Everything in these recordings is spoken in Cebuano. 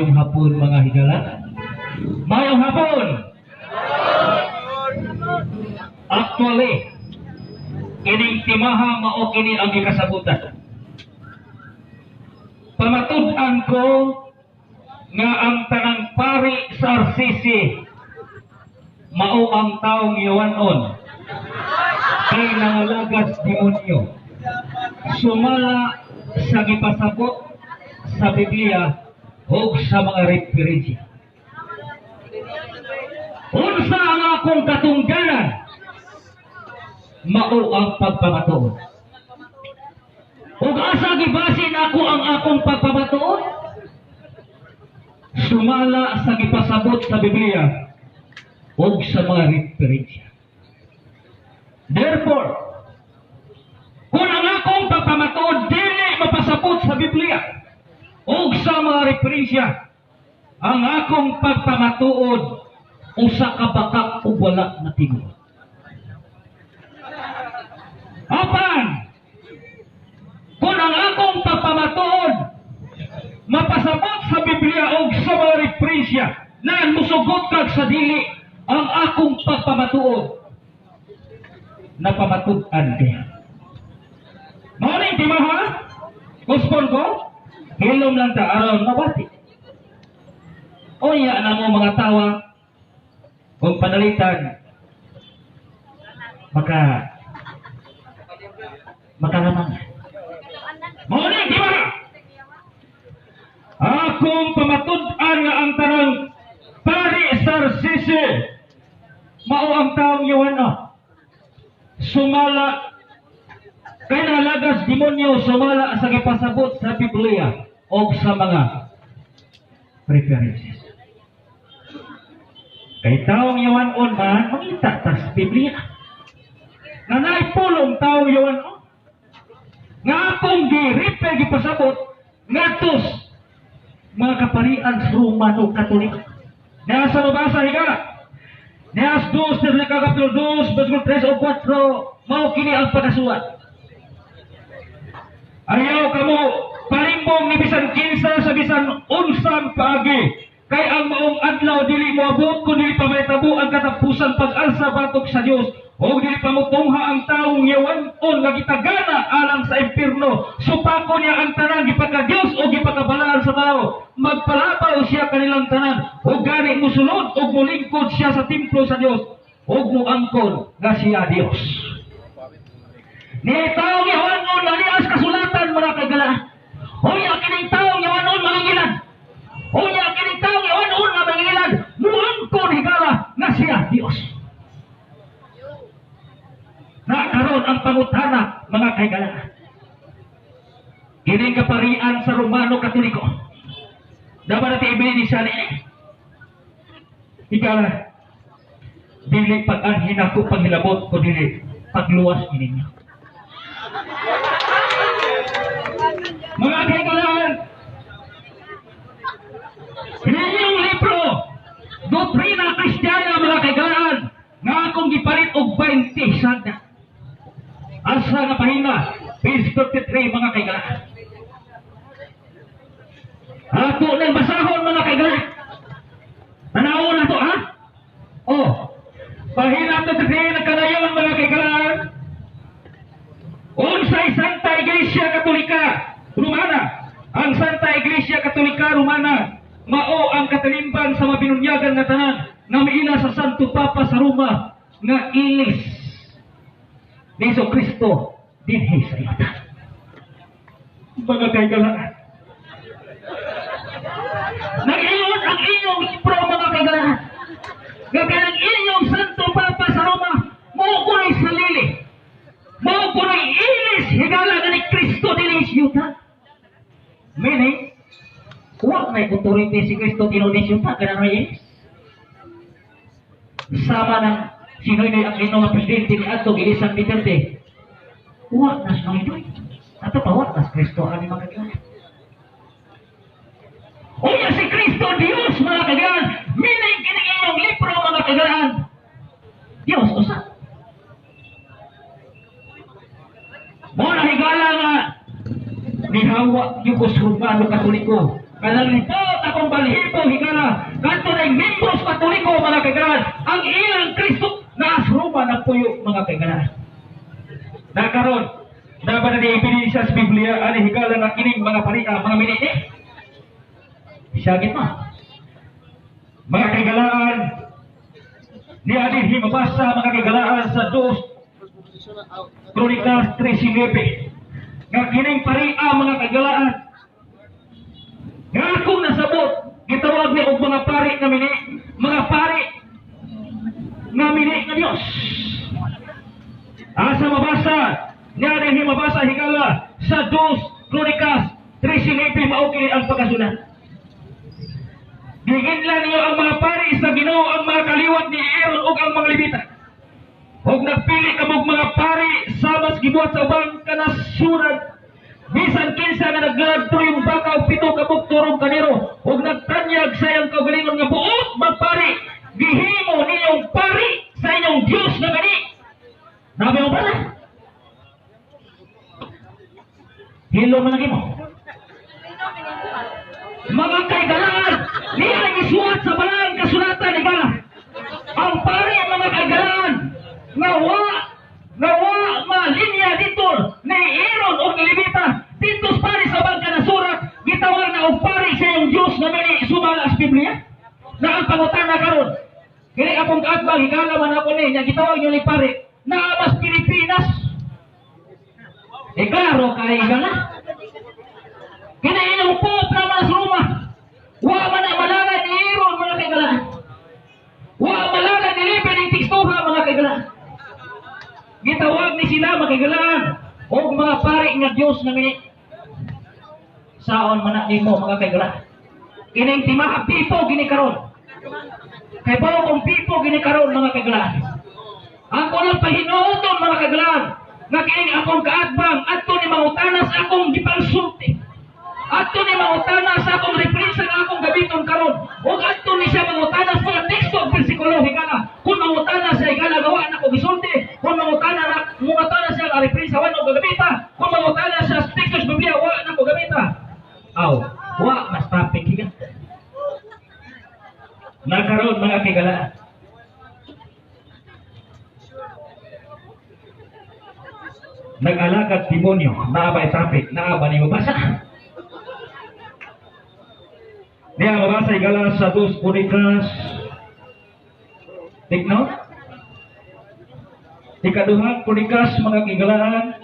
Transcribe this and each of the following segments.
Maayong hapon, mga higala. Maayong hapon. Actually, kining timaha mao kini ang gikasabutan. Pamatud-an ko nga ang tanang pari sa RCC mao ang taong yawanon kay nangalagas demonyo sumala sa gipasabot sa Biblia ug sa mga referensya. Unsa ang akong katungdanan? Mao ang pagpamatuod. Ug asa gibasin ako ang akong pagpamatuod? Sumala sa gipasabot sa Biblia ug sa mga referensya. Therefore, kung ang akong pagpamatuod dili mapasabot sa Biblia ug sa mga referensya, ang akong pagpamatuod usa ka bakak ug wala na tinuod. Apan, kung ang akong pagpamatuod mapasabot sa Biblia ug sa mga referensya na musugot kag sa dili, ang akong pagpamatuod napamatud-an kaya. Mao ning timaha, kuspon ko, hilom lang ta aron mabati. Unya na mo mga tawa, kung panalitan, makalamang. Mao ning timaha. Akong pamatud-an nga ang tanang pari sa RCC mao ang taong yawanon. Sumala kay nalagas demonyo sumala sa gipasabot sa Biblia o sa mga references. Kay taong yawanon man, mangita tas Biblia. Nga naay pulong taong yawanon. Nga akong gi-refer gipasabot ngadtos mga kaparian sa Romano Katoliko. Niya sa mabasa higala. Niya sa 2, Kapitulo 2, versikulo 3 o 4, mao kini ang pagkasuwat. Ayaw kamo palimbong ni bisan kinsa sa bisan unsang paagi. Kay ang maong adlaw dili moabot kun dili pa mahitabo ang katapusan pag-alsa batok sa Dios ug dili pa motungha ang taong yawanon nga gitagana alang sa impierno. Supako niya ang tanan gipaka-Dios o gipakabalaan sa tao. Magpalabaw siya kanilang tanan ug gani musulod ug mulingkod siya sa templo sa Dios ug muangkon nga siya Dios. Ni taong yawanon nga nias kasulatan, mga kagala. Unya kining taong yawanon mangingilad. Unya kining taong yawanon nga mangingilad muangkon, higala, nga siya Dios. Na karon ang pangutana, mga kaigala. Kining kaparian sa Romano Katoliko. Dapat natin ibili siya ni higala. Dili pag-anhin ako paghilabot ko dili pagluwas ninyo. Mga kaibigan, inyong libro, Doctrina Cristiana, mga kaibigan, nga akong gipalit og 20 sada. Asa nga pahina? Page 53, mga kaibigan. Ato nang basahon, mga kaibigan. Tanaw na to, ha? Oh, pahina 53 nagkanayon, mga kaibigan. Unsay Santa Iglesia Katolika Romana? Ang Santa Iglesia Katolika Romana mao ang katalimban sa mabinunyagan nga tanan nga miila sa Santo Papa sa Roma nga ilis ni Hesus Kristo dinhi sa yuta. Mga kaigalaan. Nag-ingon ang inyong libro, mga kaigalaan, nga kanang inyong Santo Papa sa Roma mao kunay salili. Mao kunay ilis, higala, nga ni Kristo dili sa yuta. Meaning, wa na authority si Kristo tinuod sa yuta kanang ilis. Sama ng si Noynoy Aquino nga presidente ni Adto gilisan Duterte. Wa na si Noynoy. Ato pa wa na si Kristo ani, mga kaibigan. Unya si Kristo Dios, mga kaibigan. Meaning kining inyong libro, mga kaibigan. Dios usa. Mao na, higala, nga nihawa yung Romano Katoliko. Kanang libot akong balhibo, higala, kadto na membros Katoliko, mga kaigalaan, ang ilang Kristo naas Roma nagpuyo, mga kaigalaan. Nakaron, na ba na ni ebidensya sa Biblia ani, higala, nga kining mga paria, mga miniti? Bisagin mo. Mga kaigalaan, ni adin himabasa, mga kaigalaan, sa 2 Kronikas 13 nga kining paria, mga kaigalaan, nga akong nasabot, gitawag ni og mga pari nga mini, mga pari nga mini nga Dios. Asa mabasa? Niya din mabasa, higala, sa 2 Kronikas 13, mao kini ang pagkasulat. Giginla niyo ang mga pari sa Ginoo, ang mga kaliwat ni Aaron ug ang mga Levita. Ug nagpili kamog mga pari sama sa gibuhat sa ubang kanasuran. Bisan kinsa nga naglalad tuyong baka og 7 ka buok turong karnero ug nagtanyag sa iyang kaugalingon nga buot magpari, gihimo ninyong pari sa inyong Dios nga gani. Nabi mo pala? Hilo man lagi mo. Mga kaigalaan, niya isuwat sa balaan kasulatan ni Gala. Ang pari, mga kaigalaan, nga wa malinya dito ni Aaron o ni Levita dito sa pari sa bangka na surat, gitawag na og pari sa iyong Diyos na mani sumala sa Biblia. Na ang pangutana karon, kini akong kaatbang, higala man ako ni, nga gitawag niyo ni pari, na mas Pilipinas. Eh klaro kay higala. Kini inyong pope na mas Roma. Wa man na malala ni Aaron, mga kaigalaan. Wa malala ni Levi ning tekstuha, mga kaigalaan. Gitawag ni sila, mga kaigalaan, og mga pari nga Dios nga mini. Saon man na nimo, mga kaigalaan? Kining timaa pipo gini karon. Kay bawo kung pipo gini karon, mga kaigalaan. Ang kunang pahinuoton, mga kaigalaan, nga kining akong kaatbang adto ni mangutana sa akong gipangsulti. Adto ni mangutana sa akong referensya nga akong gamiton karon. Ug adto ni siya mangutana sa mga teksto ug bersikulo, higala. Kung mangutana siya, higala, gawa na ko gisulti. Kung mangutana na mangutana siya nga referensya, wa na ko gamita. Kung mangutana siya sa teksto sa Biblia, wa na ko gamita. Aw, wa mas topic higa. Nakaroon, mga kaigalaan. Nag-alagad demonyo, naa ba topic, naa ba ni mabasa? Niya mabasa, higala, sa 2 Kronikas. Take note. Ikaduhang Kronikas, mga kaigalaan,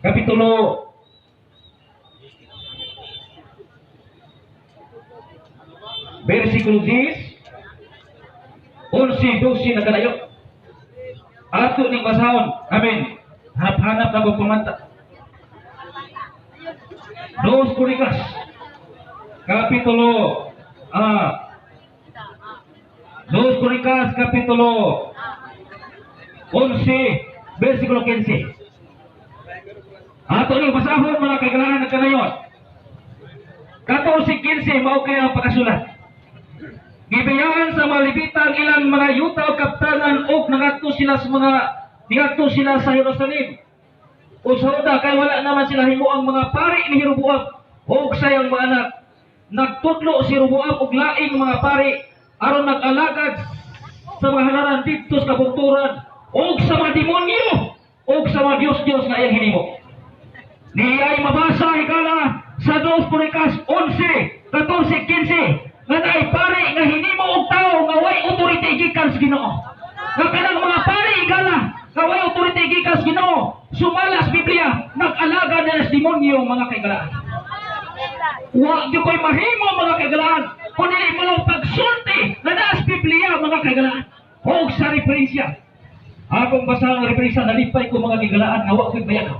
Kapitulo versikulo 10, 11, 12 na kalayo. Ato ning basahon. Amen. Hanap-hanap na kong pamanta. 2 Kronikas Kapitulo 2 Kronikas Kapitulo 11 versikulo 15. Ato ning basahon, mga kaigalaan ng kanayon. 14:15, mao kaya ang pagkasulat. Gibayaan sa mga Levita ang ilang mga yuta o kaptanan ug nangadto sila sa Jerusalem o sa Juda kay wala naman sila himo ang mga pari ni Jeroboam ug sa iyang mga anak. Nagtudlo si Jeroboam og laing mga pari aron nag-alagad sa mga halaran didto sa kabukturan ug sa mga demonyo ug sa mga Dios-Dios nga iyang hinimo. Niya ay mabasa, higala, sa 2 Kronikas 11, 14, 15 nga naay pari nga hinimo og tawo nga way authority gikan sa Ginoo. Nga kanang mga pari, higala, nga way authority gikan sa Ginoo, sumala sa Biblia, nag-alaga na sa demonyo, mga kaigalaan. Wa gyud ko'y mahimo, mga kaigalaan, kung dili mo lang pagsulti na naa sa Biblia, mga kaigalaan. Og sa referensya. Akong basahon ang referensya, nalipay ko, mga kaigalaan, nga wa ko'y bayagaw.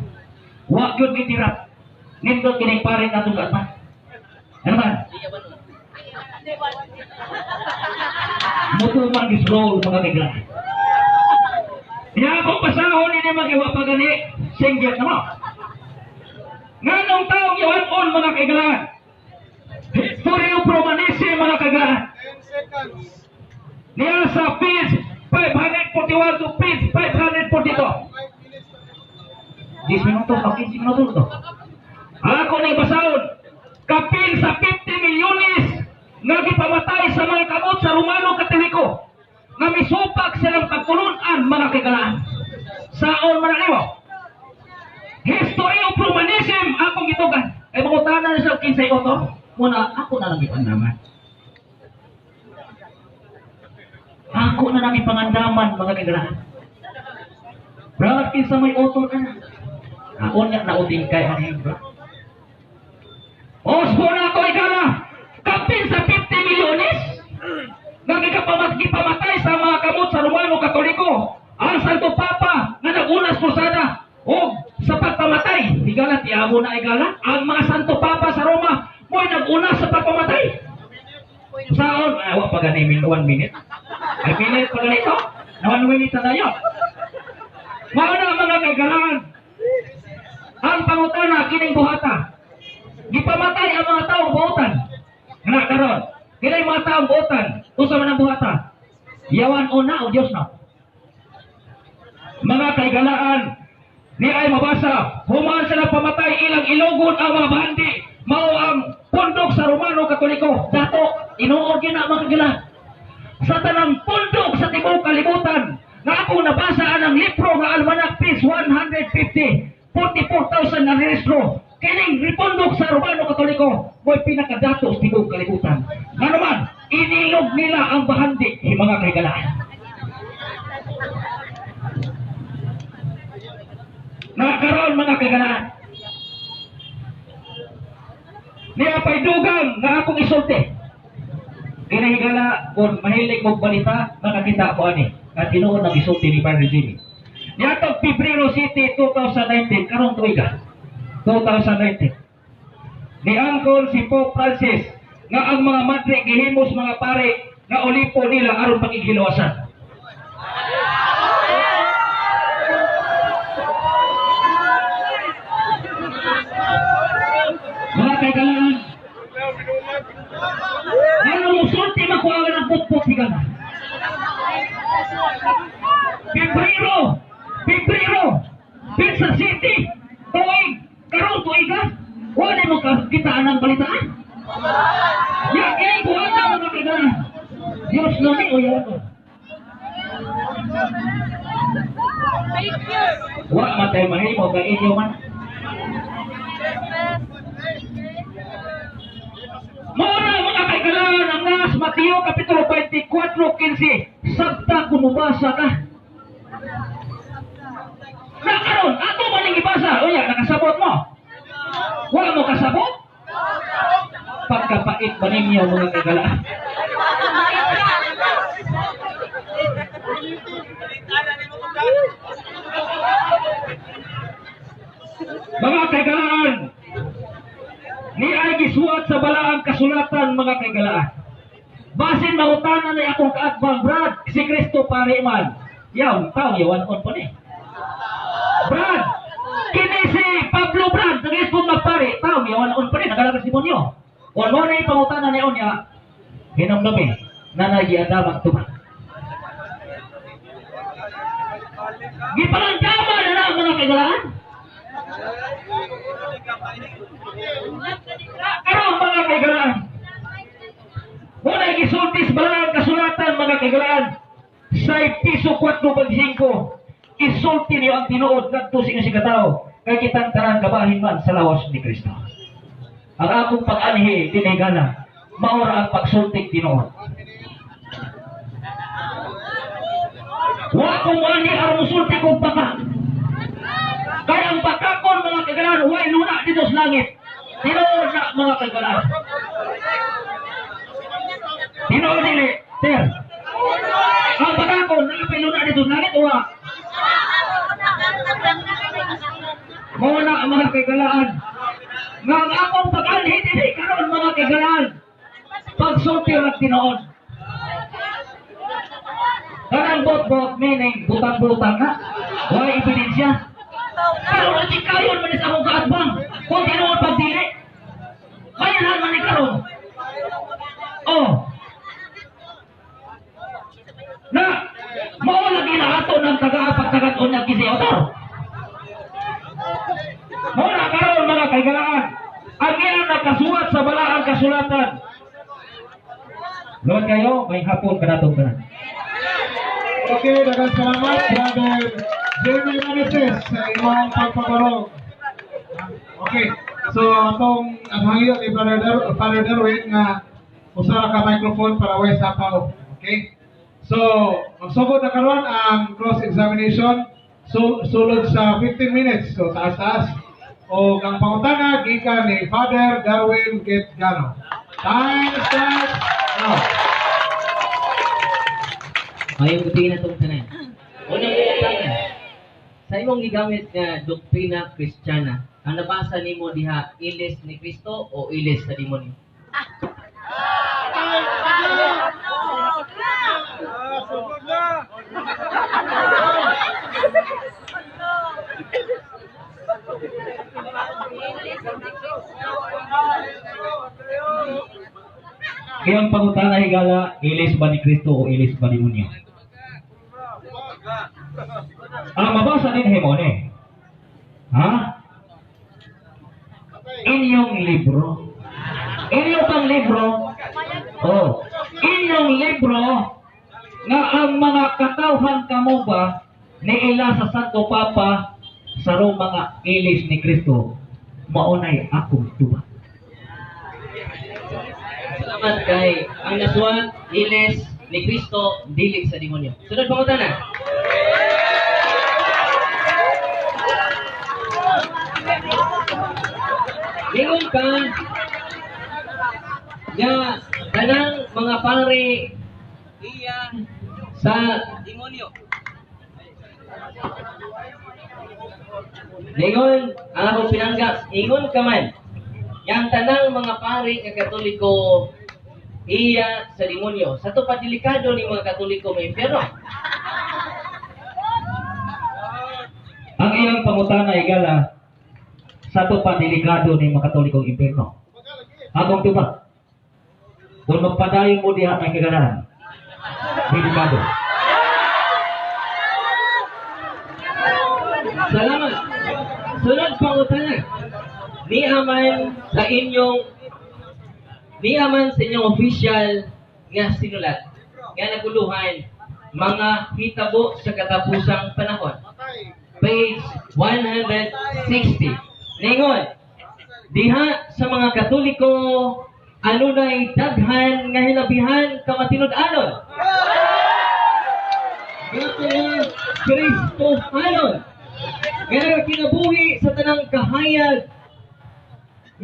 Wa gyud gitirap. Nindot kining pare natong kaatman. Ano ba? Mutuman gis roll, mga kaigalaan. Niya akong basahon ini mga wa pa gani singgit na mo. Nganong taong yawan-on, mga kaigalaan? History of Romanese, mga kaigalaan. 10 seconds. Niya sa page 541 to page 542. 5 minutes. 10 minutos o 15 minutos to. Ako nang basahon. Kapil sa 50 milyones gipamatay sa mga kamot sa Romano Katoliko nga misupak silang pagtulunan, mga kagalaan. Saon man nimo? History of Romanism akong gitugan. Ay mangutana sa kinsay author, muna ako na lang gipandaman. Ako na lang ipangandaman, mga kagalaan. Brad, kinsa may author ka na? Ako niya nauting kay ani, bro. Osbo na ako igala. Kapin sa 50 milyones nga gipamatay sa mga kamot sa Romano Katoliko. Ang Santo Papa nga nagunas krusada o sa pagpamatay. Higala, tiamo na igala. Ang mga Santo Papa sa Roma mo'y naguna sa pagpamatay. Saon? Ay, wa pa gani, 1 minute. Ay, minute pa ganito. Na 1 minute na tayo. Mao na mga kagalaan. Ang pangutana kining buhata. Gipamatay ang mga taong buotan. Nga karon, kini mga taong buotan, unsa man ang buhata? Yawan o na o Dios na. Mga kaigalaan, ni ay mabasa, human sila pamatay ilang ilogon ang mga bandi, mao ang pundok sa Romano Katoliko. Dato, inuod gyud na mga kaigalaan. Sa tanang pundok sa tibuok kalibutan, nga akong nabasa ang libro nga Almanac page 150, 44,000 na rehistro. Kining ripundok sa Romano Katoliko mo'y pinakadato sa tibuok kalibutan. Nga naman, inilog nila ang bahandi, mga kaigalaan. Nakaroon mga kaigalaan. Niya pa'y dugang nga akong isulti. Kinahigala, kung mahilig mong balita, makakita ko ani. At tinuod ang isulti ni Padre Jimmy. Niatong Pebrero City 2019, karong tuiga. 2019. Niangkon si Pope Francis nga ang mga madre gihimos mga pare nga olipo nila aron pagighilawasan. Mga kaigalaan, ngano musulti makuha ng putput higala? Pebrero, Pinsa City, tuig, karon tuiga, wala mo kitaan ang balitaan. Ya, kini buhata mga kaigalaan. Diyos na ni o yawan mo. Wa matay mahimo kay inyo man. Muna mga kaigalaan ang nas Mateo Kapitulo 24:15, sabta kung mubasa ka. Nakaroon, ato man ang ibasa. Unya, nakasabot mo. Wala mo kasabot? Pagkapait ba ninyo mga kaigalaan? Mga kaigalaan, ni ay gisuat sa balaang kasulatan mga kaigalaan. Basin mangutana ni akong kaatbang, Brad, si Kristo pare man. Yaw, tao, yawan on pa ni. Brad, kini si Pablo Brad, nag-ispon magpare, tao, yawan on pa ni, nagalagas si Monyo. O mo na ipangutana ni Onya, hinamdami, nanay giandamang tubag. Gipangandaman na na mga kaigalaan. Karon mga kaigalaan, muna gisultis balaang kasulatan mga kaigalaan sa Episo 4:5, isulti niyo ang tinuod ngadto sa inyong sikatao kay kitang tanan kabahin man sa lawas ni Kristo. Ang akong pag-anhi dinhigala, maura ang pagsulti tinuod. Wa ko moanhi aron musulti kog baka. Kay ang bakakon mga kaigalaan way luna dito sa langit. Tinuod na mga kaigalaan. Tinuod dili, sir. Ang bakakon naapay luna dito sa langit wa. Mao na ang mga kaigalaan. Nga ang akong pag-anhi dili karon mga kaigalaan, pagsulti ra tinuod. Kanang bot-bot meaning butang-butang na. Way ebidensya. Pero natikayon man sa akong kaatbang. Kung tinuod pagdili, mayahan man ni karon. Oh. Na, mao lagi na ato ng taga-pagtagat-on ng kisi autor. Mao na karon mga kaigalaan, ang iyang nakasuwat sa balaang kasulatan. Lord kayo, may hapon kanatong tanan. Okay, daghang salamat, Brother Jamie Rameses, sa imong pagpabarog. Okay, so atong ang hangyo ni Father Darwin nga usa ra ka microphone para way sapaw. Okay? So, magsugod na karon ang cross-examination, so, sulod sa 15 minutes. So, taas-taas. O ang pangutana gikan ni Father Darwin Getgano. Time starts now. Mayong gabi na itong tanan. Unang pangutana. Sa imong gigamit nga doktrina Kristiyana, ang nabasa nimo diha, ilis ni Kristo o ilis sa demonyo? Ah, sugod na! Kaya ang pangutana, higala, ilis ba ni Kristo o ilis ba demonyo? Ang mabasa din himone. Ha? Inyong libro. Inyo pang libro. Oh. Inyong libro nga ang mga katawhan kamo ba ni ila sa Santo Papa sa Roma nga ilis ni Kristo, maunay akong tubag. Salamat kay ang nasuwat, ilis ni Kristo, dili sa demonyo. Sunod pangutana. Ingon ka nga kanang mga pare iya sa demonyo. Ingon ang akong pinanggap, ingon ka man yang tanang mga pare nga Katoliko iya sa demonyo. Sa to pa delikado ni mga Katoliko may impyerno. Ang iyang pangutana, higala, sa to pa delikado ni mga Katolikong impyerno. Akong tubag. Kung magpadayon mo diha may kaganahan, delikado. Salamat. Sunod pangutana. Niaman sa inyong official nga sinulat nga naguluhan mga hitabo sa katapusang panahon. Page 160. Ningon, diha sa mga Katoliko anunay daghan nga hilabihan ka matinud-anon. Nga mga Kristohanon nga nagkinabuhi sa tanang kahayag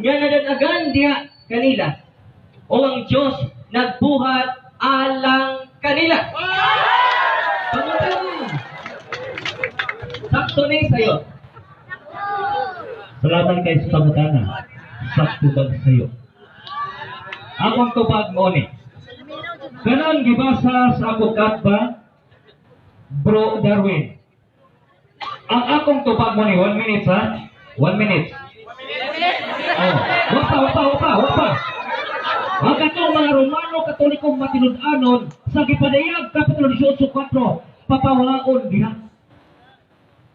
nga nadanagan diha kanila o ang Diyos nagbuhat alang kanila. Pangutana. Sakto ni sayo. Salamat kay sa pangutana. Sakto bag sayo. Akong tubag mo ni. Kanang gibasa sa ako katba, Bro Darwin. Ang akong tubag mo ni, 1 minute ha? 1 minute. Oh, wapa, wapa, wapa, wapa. Ang katong mga Romano Katolikong matinud-anon sa gipadayag Kapitulo 18:4, papawaon diha.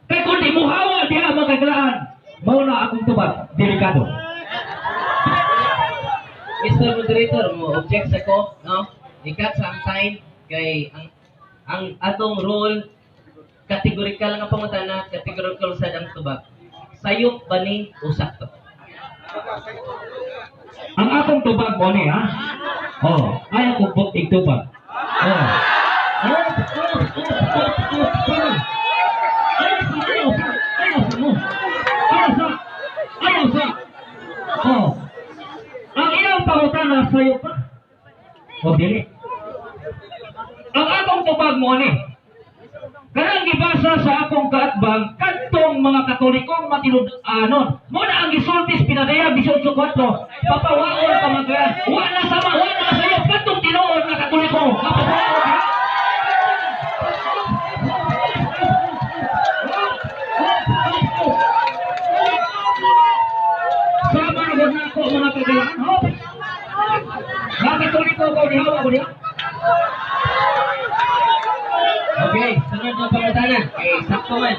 Kay kung di mo hawa diha mga kagalaan, mao na akong tubag, delikado. Mr. Moderator, mo object sa ko, no? Ikat sa ang time kay ang atong role, categorical nga pangutana, categorical sad ang tubag. Sayop ba ni o sakto? Ang akong tubag mo ni ha? Oh, ayaw kong butig tubag. Oh. Oh, oh, oh, oh, oh, oh. Ayaw sa, ayaw sa, ayaw sa mo. Ayaw sa, ayaw sa. Oh. Ang iyang pangutana, sayo pa. O dili. Ang akong tubag mo ni. Kanang gibasa sa akong kaatbang, kadtong mga Katolikong matinud-anon. Mo na ang gisultis pinadayag 18:4, papawaon ka magayan. Wa na sama, wa na sayo, kadtong tinuod nga Katoliko, nga papawaon ka. Sama na gud nako mga kagalaan. Hop. Mga Katoliko ko dihawa ko diha. Okay, sunod na pangutana. Kay sakto man.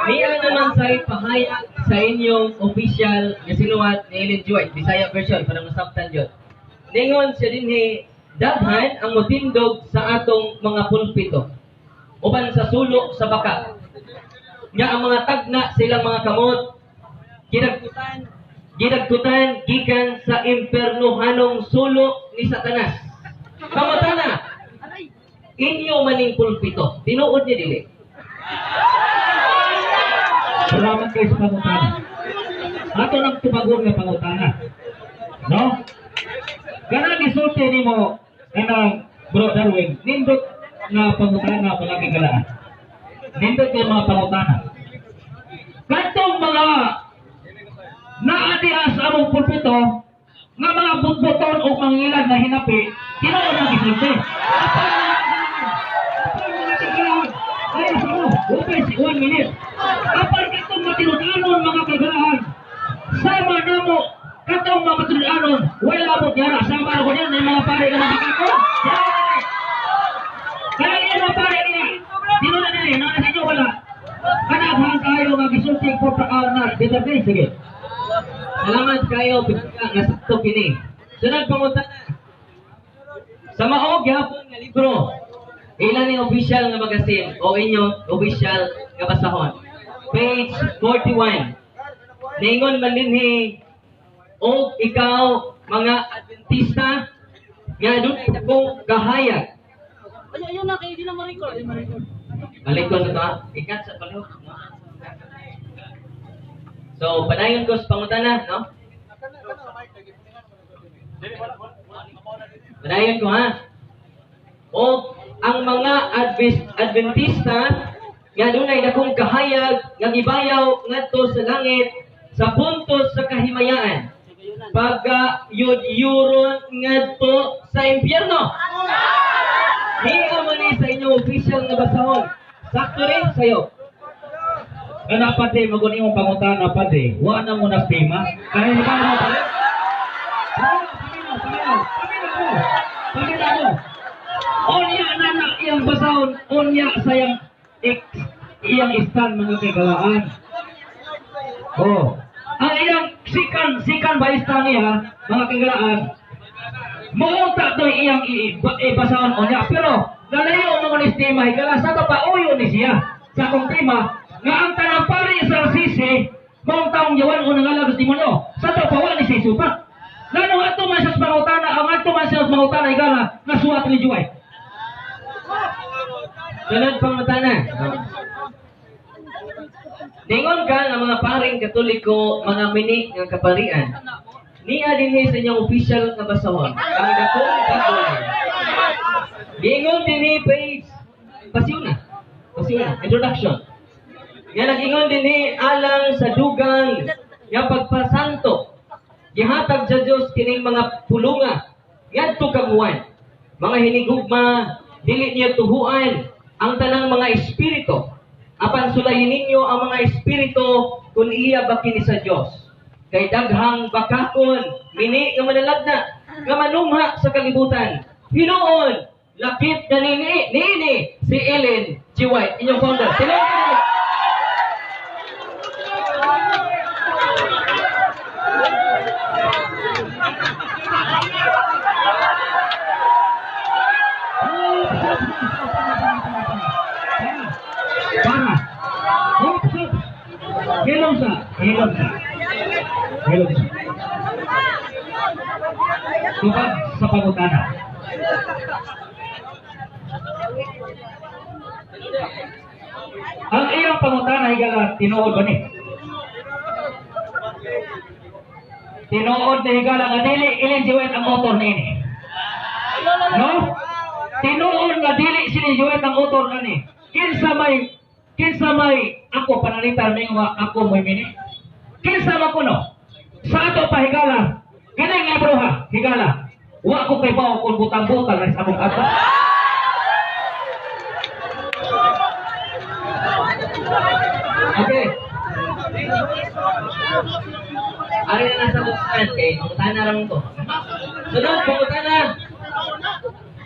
Niya naman sa pahayag sa inyong official nga sinuwat ni Ellen G. White, Bisaya version, para masabtan yun. Ningon siya dinhi Daghan ang motindog sa atong mga pulpito uban sa sulo sa baka. Nga ang mga tagna silang mga kamot gidagkutan gikan sa impernohanong sulo ni Satanas. Pangutana, inyo maning pulpito, tinuod ni dili? Salamat kayo sa pangutana. Ato nang tubagon nga pangutana. No? Ganang gisulti nimo kanang Bro Darwin, nindot nga pangutana palagi galaan. Nindot kay mga pangutana. Katong mga naa diha sa among pulpito nga mga butbuton o mangilan na hinapi, tinuod ang gisulti. Ay, sa mo, 1 minute. Apan katong matinud-anon mga kagalaan, sama namo katong mga matinud-anon, wala abot yara, sama ako niyan, may mga pare nga mabikakon. Kaya niya mga pare niya, tinuod na niya, naa sa inyo wala. Kanaghan kayo nga gisulti ko pa na, dito sige. Salamat kayo, nga sakto kini. Sunod pangutana. Sa mao gyapon nga libro, ilan ni official nga magasin o inyong official nga basahon? Page 41. Ningon man dinhi og ikaw mga Adventista nga adunay dakong kahayag. Ayun na kayo, di na ma-record. Balik ko sa to, ikat sa palihog. No? So, padayon ko sa pangutana, no? Padayon ko, ha? O ang mga Adventista nga dunay dakong kahayag nga gibayaw ngadto sa langit sa puntos sa kahimayaan, pagayod-yuron ngadto sa impyerno. Niya man ni sa inyong official nga basahon. Sakto rin sa'yo. Kana pati magun imong pangutana pati, wa na mo na tema. Kaya di ba mo pare? Paminaw mo. Unya na na iyang basahon, unya sa iyang iyang istan mga kagalaan. Oh, ang iyang sikan ba istan niya mga kagalaan. Muunta to iyang ibasahon unya, pero nalayo mo ni tema higala sa pa uyo ni siya sa akong tema nga ang tanang pari sa sisi maong taong yawan o nangalag sa demonyo sa to pa ni siya supat. Ngano ato man siya sa pangutana, ang ato man siya sa pangutana higala nga suwat ni Juway. Sunod pangutana. Ningon ka nga mga paring Katoliko, mga mini nga kaparian. Niya dinhi sa inyong official nga basahon, ang dakong Biblia. Ningon dinhi page pasiuna. Pasiuna, introduction. Nga nag-ingon dinhi alang sa dugang nga pagpasanto. Gihatag sa Dios kining mga pulunga ngadto kang Juan. Mga hinigugma, dili niya tuhuan ang tanang mga espiritu. Apan sulayin ninyo ang mga espiritu kung iya ba kini sa Dios. Kay daghang bakakon, mini nga manalagna, nga manumha sa kalibutan. Hinuon, lakip na niini si Ellen G. White, inyong founder. Sino? Para. Hop, hop. Hilom sa. Hilom sa. Hilom sa. Tubag sa pangutana. Ang iyang pangutana higala tinuod ba ni? Tinuod na higala nga dili Ellen G. White ang author niini. No? Tinuod nga dili si Ellen G. White ang author nani. Kinsa may ako panalitan may nga ako mo'y mini. Kinsa man kuno? Sa ato pa higala, kini nga bro ha, higala. Wa ko kay bawo kung butang-butang na sa among ato. Okay. Ari na nasa buksan kay pangutana ra man ko. Sunod pangutana.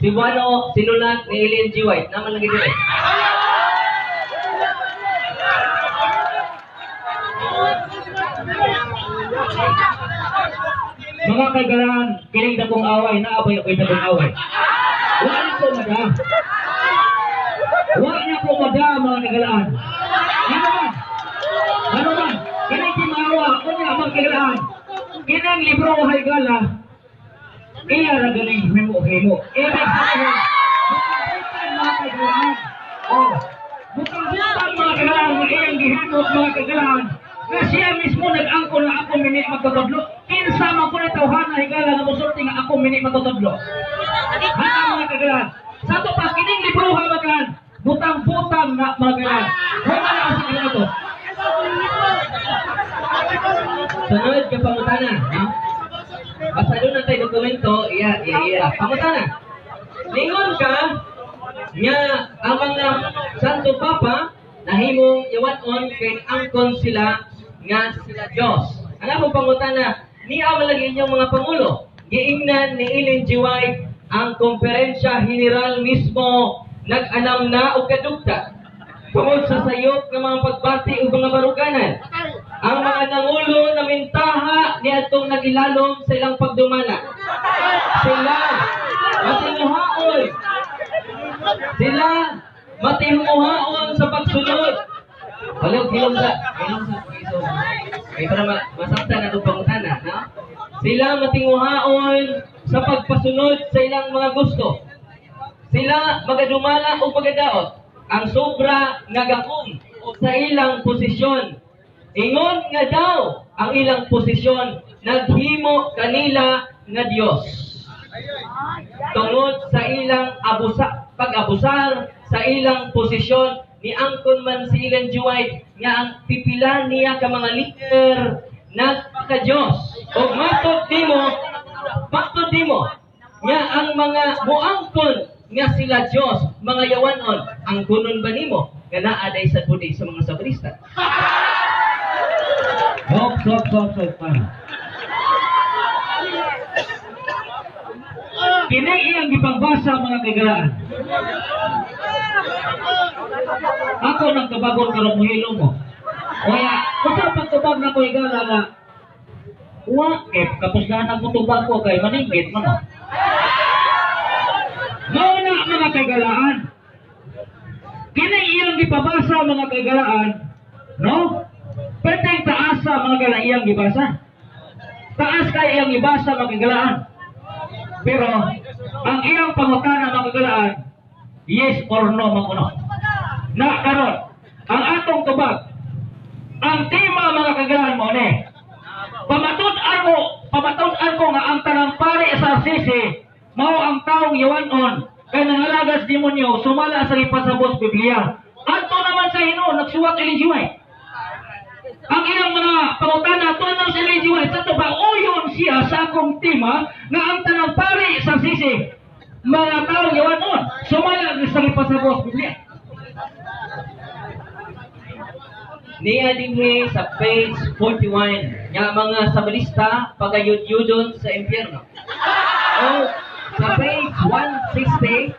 Si Buano sinulat ni Ellen G. White. Naman lagi diri. Mga kaigalaan, kining dakong away, naabay ako'y dakong away. Wala na ko mada. Wala na ko mada, mga kaigalaan. Ano man? Ano man? Kining timawa, kunya mga kaigalaan. Kining libro higala, iya ra ganing himo-himo. Ibig sabihin, butang mga kaigalaan. Oh, butang-butang mga kaigalaan nga iyang gihimot mga kaigalaan. Nga siya mismo nag-angkon na ako mini magtutudlo. Kinsa man ko ni tawhana higala nga mosulti nga ako mini magtutudlo. Hata mga kaigalaan. Sa ato pa kining libro ha mga kaigalaan. Butang-butang na mga kaigalaan. Huwag na sa kanila to. Sunod ka pangutana, no? Basta doon na tayo dokumento, iya, iya, iya. Pangutana. Ningon ka nga ang mga Santo Papa nahimong yawanon kay angkon sila nga sila Diyos. Ang akong pangutana, niya malagi inyong mga pangulo. Giingnan ni Ellen G. White ang Komperensya General mismo nag-anam na og kadugta tungod sa sayop ng mga pagbati ug mga baruganan. Ang mga nangulo na mintaha niadtong nagilalom sa ilang pagdumala. Sila matimuhaon. Sila matimuhaon sa pagsunod. Walog hilom sa hilom sa iso. Kay para masaktan na itong pangutana, no? Sila matinguhaon sa pagpasunod sa ilang mga gusto. Sila magadumala o magadaot ang sobra nga gakong sa ilang posisyon. Ingon nga daw ang ilang posisyon naghimo kanila nga Dios. Tungod sa ilang abusa, pag-abusar sa ilang posisyon, niangkon man si Ellen G. White nga ang pipila niya ka mga leader nagpaka-Diyos. Og matod nimo nga ang mga muangkon nga sila Diyos, mga yawanon, ang kunon ba nimo nga naa day sa budi sa mga sabrista? Hop, hop, hop, hop, hop. Kini iyang gipangbasa mga kaigalaan. Ako nang tubagon karon mohilo mo. Kaya, usa pagtubag na ko higala nga wa kay kapuslan ang tubag ko kay maninggit man. Mao na mga kaigalaan. Kini iyang gipabasa mga kaigalaan, no? Perteng taasa mga kaigalaan iyang gibasa. Taas kay iyang gibasa mga kaigalaan. Pero ang iyang pangutana mga kaigalaan, yes or no man kuno. Na karon, ang atong tubag, ang tema mga kaigalaan mo ni. Pamatud-an ko nga ang tanang pari sa RCC mao ang taong yawanon kay nangalagas demonyo sumala sa ipasabot Biblia. Adto naman sa Ginoo nagsuwat Ellen G. White. Ang ilang mga pangutana tuno sa Ellen G. White sa ba uyon siya sa akong tema nga ang tanang pari sa RCC mga taong yawanon sumala sa ipasabot Biblia. Niya dinhi sa page 41 nga mga sabalista pagayud-yudon sa impyerno. O sa page 160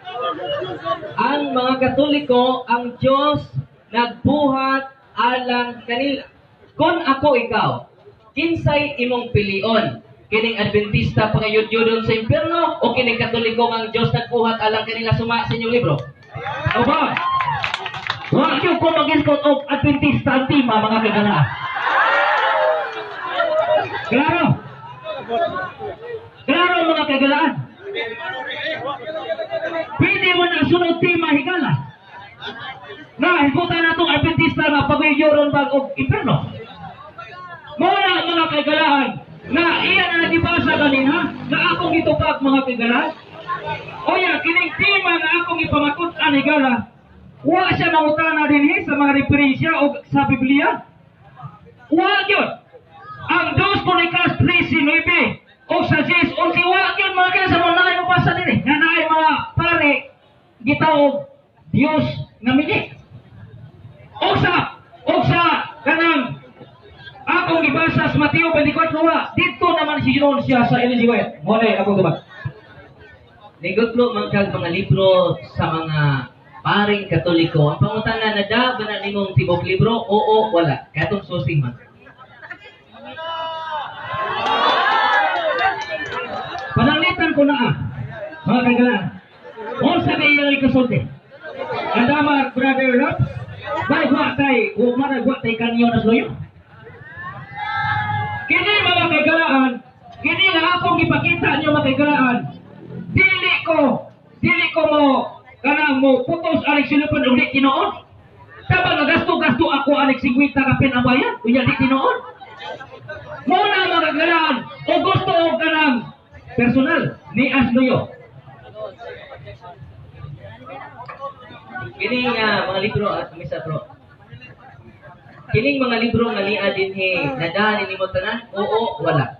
ang mga Katoliko ang Diyos nagbuhat alang kanila. Kung ako ikaw, kinsay imong pilion? Kining Adventista pagayud-yudon sa impyerno o kining Katoliko ang Diyos nagbuhat alang kanila suma sa inyong libro? O ba? Wa gyud ko mag-iskot og Adventista ang tema mga kaigalaan. Klaro. Klaro mga kaigalaan. Pwede mo na sunod tema higala. Na higutan natong Adventista nga pagayuron bag og impierno. Mao na mga kaigalaan na iya na nagibasa ganina na akong gitupag mga kaigalaan. Oya kining tema nga akong ipamatud-an higala. Wa siya mangutana dinhi sa mga referensya o sa Biblia. Wa gyud. Ang 2 Crónicas 13:9 o sa 6:11 wa gyud mga kaya sa mga naay mabasa dinhi nga naay mga pare gitawog Dios nga mini. O sa kanang akong gibasa sa Mateo 24 wa didto naman si Ginoo siya sa Ellen G. White. Mo na akong tubag. Nigutlo man kag mga libro sa mga paring Katoliko. Ang pangutana na da ba na nimong tibok libro? Oo, wala. Katong susi man. ko naa. Mga kagalaan. Unsa kay iyang ikasulti? Andamar, Brother Raps, bay wa tay, umara wa tay kanyo na sluyo. Kini, mga kagalaan, kini nga akong ipakita niyo, mga kagalaan. Dili ko mo kanang mo putos aning silupon ug di tinuod. Tama nga gasto-gasto ako aning 50 ka pin ang bayad, unya di tinuod. Mao na, mga kagalaan, o gusto og kanang personal ni Asluyo. Kini nga mga libro at misa bro. Kining mga libro nga niya dinhi, nadaan nimo tanan? Oo, wala?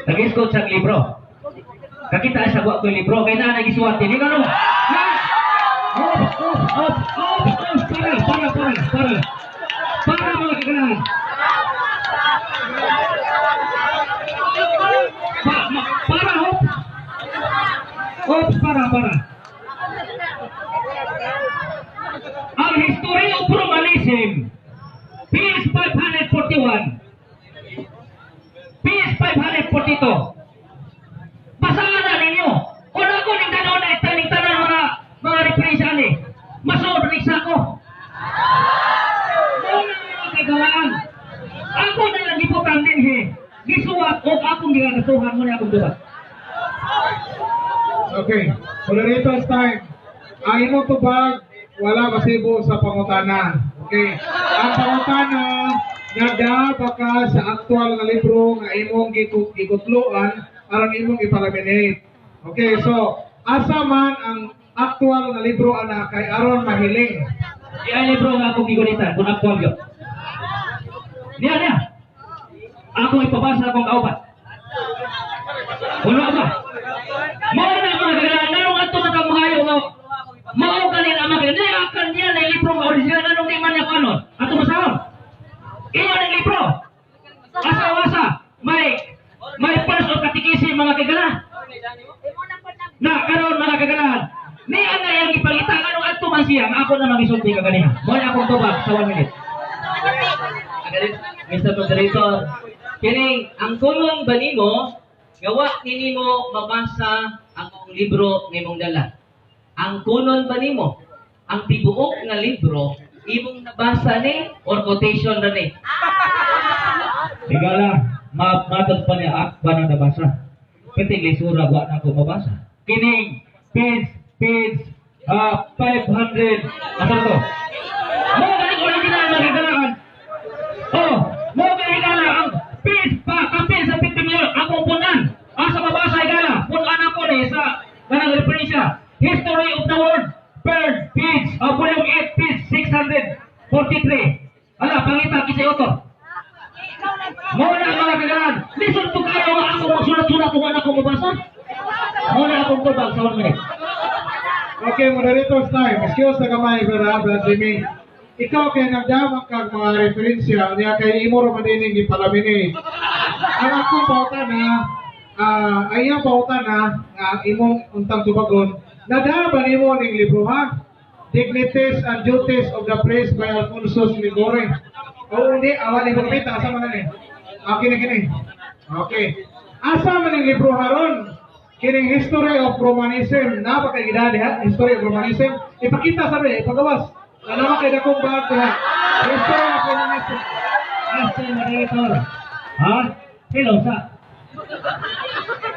Nag-escort sa libro. Kakita sa wa ko libro kay naa nagisuwat dinhi kano. Na! Op, op, op, op, op, para, para, para, para. Para, mga kagalaan. Para, hop. Op, para, para. Ang History of Romanism, page 541, page 542. Basahan na ninyo. Kung ako ning tanaw na itaning tanan mga referensya ani, masuod rin sa ako. Mao na, mga kagalaan. Ako na lang gibutang dinhi. Gisuwat og akong gigagastuhan mo ni akong dubat. Okay. Moderator's time. Ang imong tubag, wala masibo sa pangutana. Okay. Ang pangutana, nagdaba ka sa aktual nga libro nga imong gikutluan aron imong ipalaminate. Okay, so asa man ang aktual nga libro ana kay aron mahiling? Di ay libro nga akong gigunitan kung aktual yun. Niya niya. Ako ipabasa akong kauban. Wala ba? Mao na, mga kagalaan, nganong ato na kamuhayo nga mao kanin ang mga niya kan niya na libro nga original, nganong di man niya kanon? Ato masahon. Iyo ang libro. Asa asa may first of catechism, mga kagala. Na karon, mga kagalaan, niya nga iyang ipangita nganong adto man siya nga ako na magisulti ka ganiha. Mao na akong tubag sa 1 minute. Agalit, Mr. Moderator, kining ang kulong ba nimo gawa ni nimo mabasa ang akong libro nimong dala? Ang kunon ba nimo ang tibuok nga libro imong nabasa ni or quotation ra ni? Higala, matod pa niya akba na nabasa. Kiting lisura, wa na ako mabasa. Kining page 500, asa to? Mo galing original, mga kagalaan. Oh, mo galing higala ang page pa kapin sa 50 million akong punan. Asa mabasa, higala? Punan ako ni sa kanang referensya. History of the World, third page, volume 8, page 643. Ala, pangita kisay author. Mao na, mga kagalaan. Lisod po kayo nga ako magsulat-sulat kung wala akong mabasa. Mao na akong tubag sa 1 minute. Okay, moderator's time. Excuse na gamay, Brother Brother Jimmy. Ikaw kay nagdamag kag mga referensya niya kay imo ra man dining gipalaminate. Ang akong pangutana, ay iyang pangutana nga imong untang tubagon, nadala ba nimo ning libro ha? Dignities and Duties of the Priest by Alfonso Liguori. Oo, hindi, awan ni Pita, asa man na ni? Ah, kini kini. Okay. Asa man ning libro haron? Kining History of Romanism, na ba kay gidali ha? History of Romanism. Ipakita sa ipagawas. Ano ba kay dakong bag diha? History of Romanism. Este moderator. Ha? Hello sa.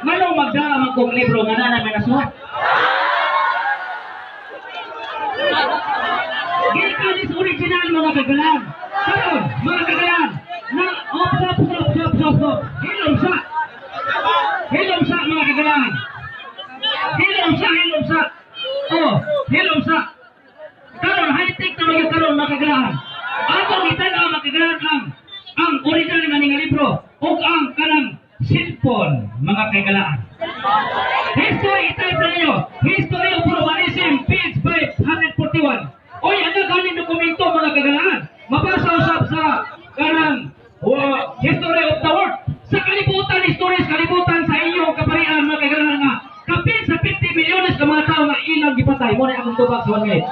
Nganong magdala man kong libro nga na may nasuhat? Gikan is original, mga kagalan. Karon, mga kagalan, na op op op op op op. Hilom sa. Hilom sa, mga kagalan. Hilom sa, hilom sa. Oh, hilom sa. Karon high-tech na mga karon, mga kagalan. Atong itan-aw, mga kagalan, ang original nga nga libro ug ang kanang cellphone, mga kagalaan. History, i-type na ninyo. History of Romanism, page 541. Oy, ang galing dokumento, mga kagalaan. Mabasa usab sa kanang History of the World. Sa kalibutan, history sa kalibutan sa inyong kaparian, mga kagalaan, nga kapin sa 50 milyones ka mga tao nga ilang gipatay. Mo na akong tubag sa 1 minute.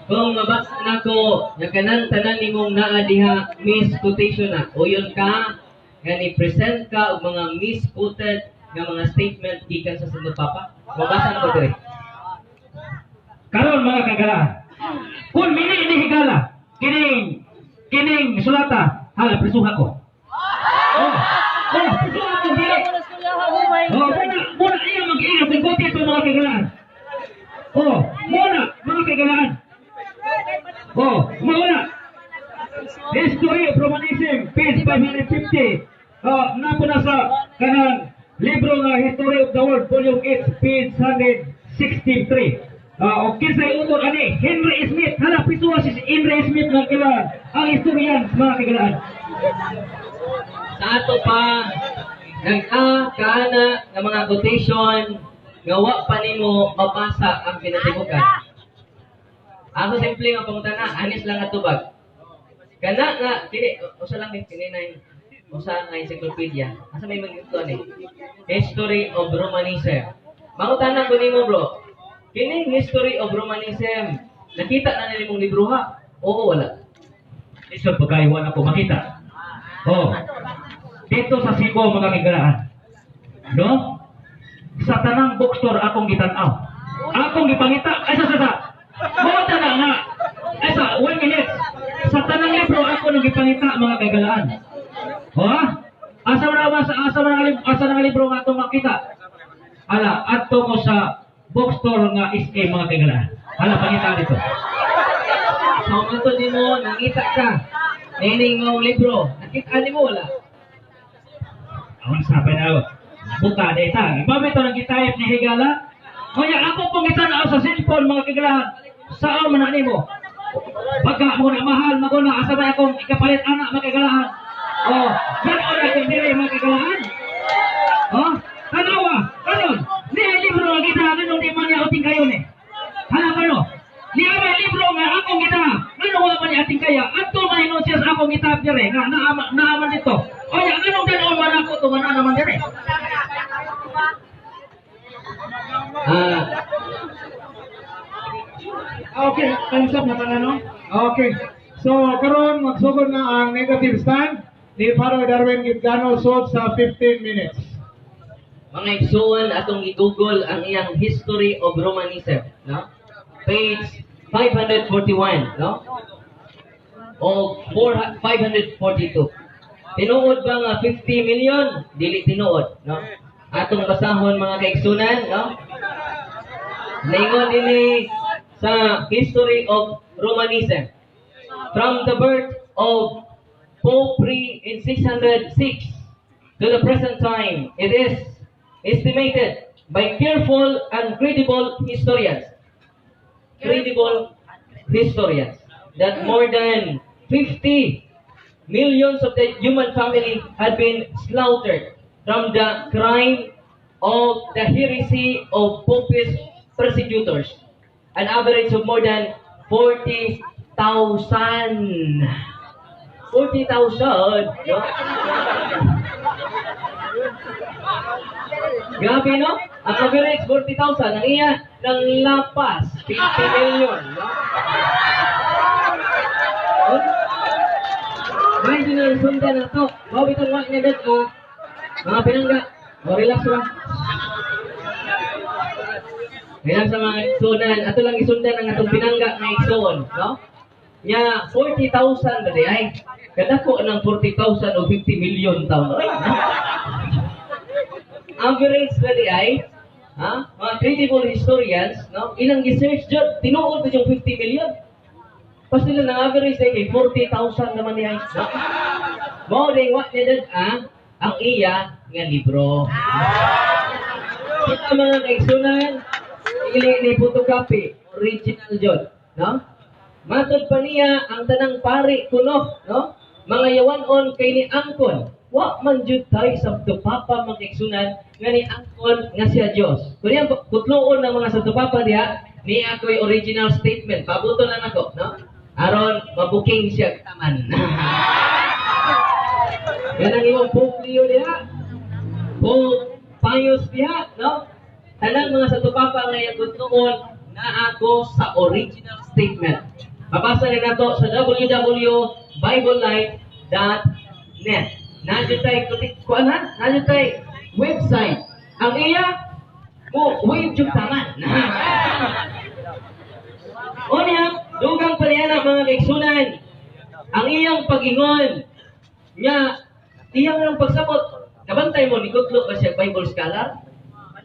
Kung mabasa nako nga kanang tanan nimong naa diha misquotation na, uyon ka nga ni present ka og mga misquoted nga mga statement gikan sa Santo Papa. Mabasa nako diri. Karon, mga kagalaan, kung mini ni higala, kining kining sulata, hala, prisuha ko. Oh, prisuha ko dili. Oh, muna, muna iya mag-iya kung ito, mga kagalaan. Oh, muna, mga kagalaan. Oh, mauna. History of Romanism, page 550. Oh, napo na sa kanang libro nga History of the World, volume 8, page 163. Ah, o kinsay author ani? Henry Smith. Hala, prisuha si Henry Smith, mga kagalaan. Ang historian, mga kagalaan. Sa ato pa, nag-a kaana nga mga quotation nga wa pa nimo mabasa ang pinatibukan. Ako simple nga pangutana, anis lang nga tubag. Kana nga kini usa lang ni kini na usa nga encyclopedia. Asa may mga ni? History of Romanism. Mangutana ko nimo, bro. Kining History of Romanism, nakita na nimong libro ha? Oo, wala? Lisod pagkaiwan ako makita. Oh. Dito sa Cebu, mga kagalaan. No? Sa tanang bookstore akong gitan-aw. Akong gipangita ay sa. Mo na nga. Ay sa one minute. Sa tanang libro ako nang gipangita, mga kagalaan. Oh, ha? Asa man na sa asa man ang asa na nga libro nga atong makita? Ala, adto ko sa bookstore nga SM, mga kagalaan. Hala, pangita dito. So, matod nimo, nangita ka. Nining mong libro. Nakita nimo, wala? Awan sa na buka data. Iba ito nang gitype ni Higala. Kaya ako pong itanaw sa cellphone, mga kagalahan. Saan man na nimo? Pagka mo na mahal, maguna, asa ba akong ikapalit ana, mga kagalahan? Oh, ganoon na kung dili, mga kagalahan. Oh, tanawa, karon, ni libro nga kita, nganong di man niya uting kayo ni? Hala kano? Ni may libro nga akong kita, nganong wala man niya ating kaya? Adto man hinuon siya sa akong gitap dire, nga naama, naaman dito. O ya, nganong ganoon man ako to nga naa naman dire? Ah, Okay, time's up na tanan, no? Okay. So, karon magsugod na ang negative stand ni Father Darwin Gitgano sod sa 15 minutes. Mga igsuon, atong i-google ang iyang History of Romanism, no? Page 541, no? O 4, 542. Tinuod ba nga 50 million? Dili tinuod, no? Atong basahon, mga kaigsunan, no? Ningon dinhi sa History of Romanism. From the birth of Pope Pre in 606 to the present time, it is estimated by careful and credible historians, that more than 50 millions of the human family had been slaughtered from the crime of the heresy of popish persecutors. An average of more than 40,000. 40,000, no? Grabe, no? Ang average, 40,000. Ang iya, nang lapas, 50 million, no? Oh? Medyo na sundan na to. Mao bitong wa niya dad, ah. Mga pinangga. O, relax ra. Relax sa mga igsunan. Ato lang isundan ang atong pinangga nga igsuon, no? Nya 40,000 ba di ay? Kadako ng 40,000 o 50 million taon. Ay, no? Average na di ay, ha? Mga credible historians, no? Ilang research jud, tinuod ba yung 50 million? Pas nila nang average ay kay 40,000 naman niya. No? Mao ding wa niya dad ah, ang iya nga libro. Kita, mga kaigsunan, ili ni photocopy, original jud, no? Matod pa niya ang tanang pari kuno, no? Mga yawanon kay ni angkon. Wa man jud tay Santo Papa, mga kaigsunan, nga ni angkon nga siya Dios. Kunya kutloon ng mga Santo Papa diha, ni ako'y original statement. Pabuto lang ako, no? Aron mabuking siya taman. Yan ang imong Pope Leo diha. Pope Pius diha, no? Tanang mga Santo Papa nga iyang kutloon na ako sa original statement. Mabasa ni nato sa www.biblelight.net. Naa jud tay kuan ha? Naa jud tay website. Ang iya mo wave jud taman. Unya, dugang pa niya na, mga kaigsunan. Ang iyang pag-ingon nga iyang lang pagsabot. Kabantay mo, nikutlo ba siya Bible scholar?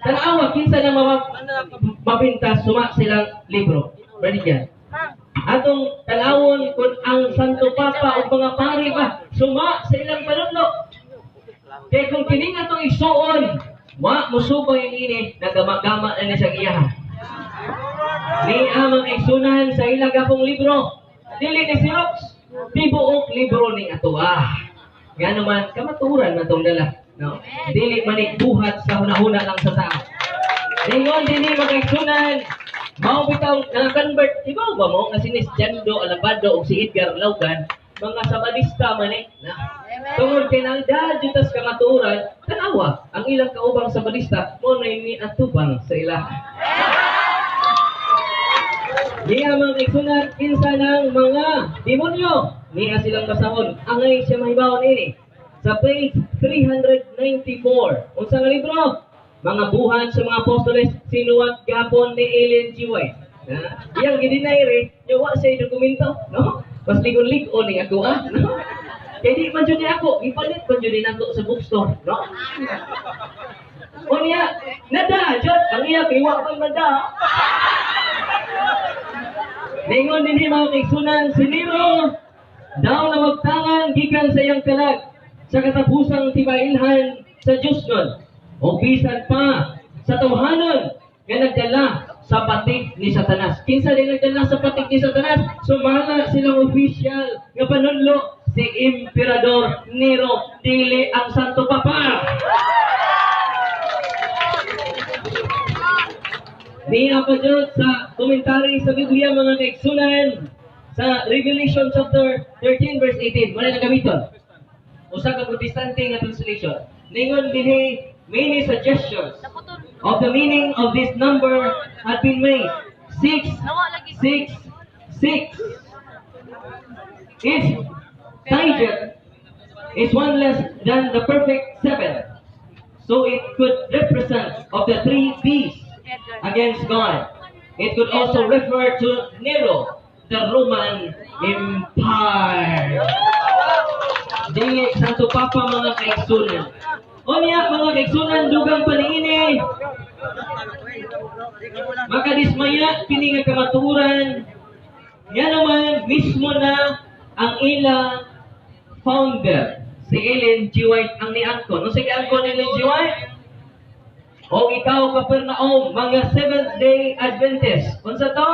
Tanawa, kinsa na mabinta suma silang libro. Ready yan? Atong tanawon kung ang Santo Papa o mga pari ba suma sa ilang panudlo. Kaya kung kini nga itong igsuon, wa musubay ini, nagama-gama na ni siya iyaha. Ni ang mga igsunan sa ilang gapong libro, dili ni Xerox, tibuok libro ni atoa. Nga naman, kamaturan na itong dala. No? Dili man buhat sa hunahuna lang sa tao. Ningon dinhi, mga igsunan, mao bitaw nga convert, ibaw ba mo nga si Jando Alabado o si Edgar Laugan, mga Sabadista man eh. Na. Tungod kay nang jud tas kamatuoran, tanawa ang ilang kaubang Sabadista mo na ni atubang sa ilaha. Niya, mga igsunan, kinsa ng mga demonyo. Niya silang basahon. Angay siya mahibaw ini. Sa page 394. Unsa nga libro? Mga Buhat sa Mga Apostoles, sinuwat gapon ni Ellen G. White. Na? Iyang gidinay re, wa siya dokumento, no? Mas ligon-ligon ni ako ah, no? Kaya di man jud ni ako, gipalit man jud ni nako sa bookstore, no? Unya, nada, jud, ang iya kay wa man mada. Ningon dinhi, mga kaigsunan, si Nero daw na magtangan gikan sa iyang kalag sa katapusang tibailhan sa Diyosnon o bisan pa sa tawhanon nga nagdala sa patig ni Satanas. Kinsa din nagdala sa patig ni Satanas? Sumala silang official nga panudlo, si Emperador Nero, dili ang Santo Papa. Niya pa dyan sa komentary sa Biblia, mga kaigsunan, sa Revelation chapter 13 verse 18. Wala na gamiton. Usa ka Protestante nga translation. Ningon dinhi, many suggestions of the meaning of this number had been made. 6 6 6. Each digit is one less than the perfect seven. So it could represent of the three beasts against God. It could also refer to Nero, the Roman Empire. Dili Santo Papa, mga kaigsunan. Unya, mga kaigsunan, dugang paniini. Makadismaya kini nga kamatuoran. Nga naman mismo na ang ilang founder, si Ellen G. White, ang niangkon. Unsa giangkon ni Ellen G. White? O ikaw, Capernaum, mga Seventh Day Adventist. Unsa to?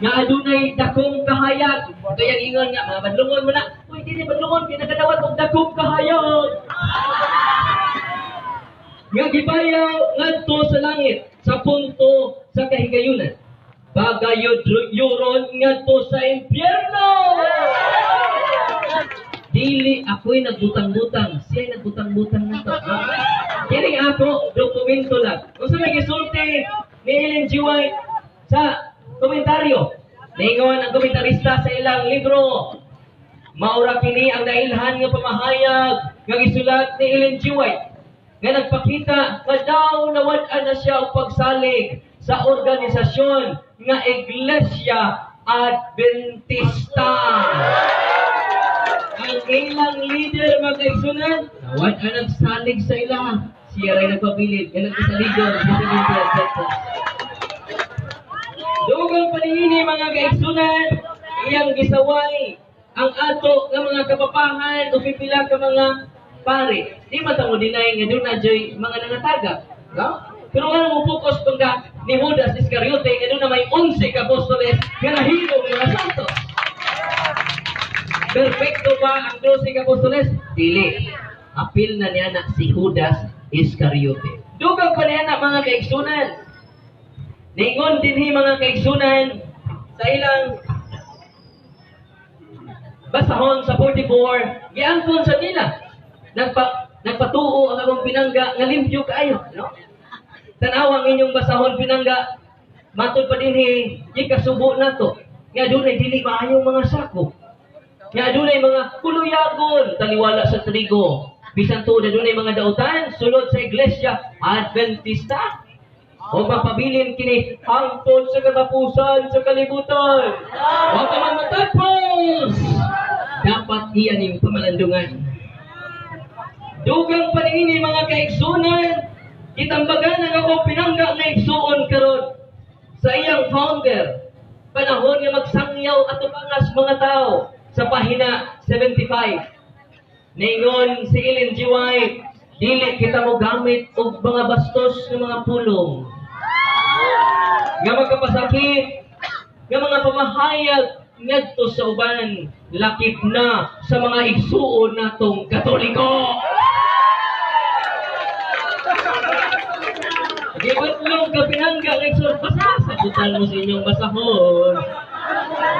Nga adunay dakong kahayag. Kaya ingon nga mga badlungon mo na. Uy, dili badlungon kay nakadawat og dakong kahayag. Nga gibayaw ngadto sa langit sa punto sa kahigayunan. Bagayod yuron ngadto sa impyerno. Dili ako'y nagbutang-butang, siya nagbutang-butang na to. Kini ako, dokumento lang. Kung sa may gisulti ni Ellen G. White sa komentaryo, ningon ang komentarista sa ilang libro, maura kini ang nailhan nga pamahayag nga gisulat ni Ellen G. White nga nagpakita nga daw nawad-an na siya og pagsalig sa organisasyon nga Iglesia Adventista. Ang ilang leader, mga kaigsunan, nawad-an nagsalig sa ila. Siya rin nagpabilid, nga nagkasaligon sa Seventh Adventist. Dugang paningini, mga kaigsunan, iyang gisaway ang ato nga mga kapapahan o pipila ka mga pare. Di man ta mo deny nga duna joy mga nangatagak. No? Pero nga mo focus kung ka ni Judas Iscariote nga duna may 11 ka apostoles nga nahimong mga santos. Perfecto ba ang 12 ka apostoles? Dili. Apil na niya na si Judas Iscariote. Dugang pa niya na, mga kaigsunan. Ningon dinhi, mga kaigsunan, sa ilang basahon sa 44, giangkon sa nila. Nagpatuo ang akong pinangga nga limpyo kaayo, no? Tanaw ang inyong basahon pinangga. Matod pa dinhi, gikasubo nato nga dunay dili maayong mga sako. Nga adunay mga kuluyagon taliwala sa trigo. Bisan tuod adunay mga dautan sulod sa Iglesia Adventista. O mapabilin kini hangtod sa katapusan sa kalibutan. Wa pa man matapos. Dapat iyan ning pamalandungan. Dugang pa niini, mga kaigsunan, gitambagan ang akong pinangga nga igsuon karon sa iyang founder. Panahon nga magsangyaw atubangas mga tao sa pahina 75. Ningon si Ellen G. White, dili kita mo gamit og mga bastos nga mga pulong nga magkapasakit, nga mga pamahayag ngadto sa uban, lakip na sa mga igsuon natong Katoliko. Gibutlong ka pinangga ng igsuon, basta sagutan mo sa inyong basahon.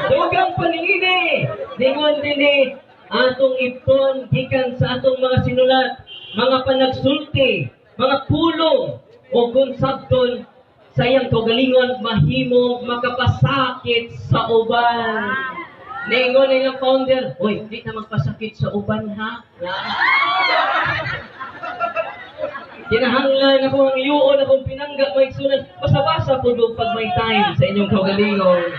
Dugang paningini, ningon dinhi atong ipon gikan sa atong mga sinulat, mga panagsulti, mga pulong o konsabton sa iyang kaugalingon mahimong makapasakit sa uban. Ningon ilang founder, "Uy, di na magpasakit sa uban, ha?" Kinahanglan ako ang iyuon akong pinangga, mga igsunan. Basa-basa po doon pag may time sa inyong kaugalingong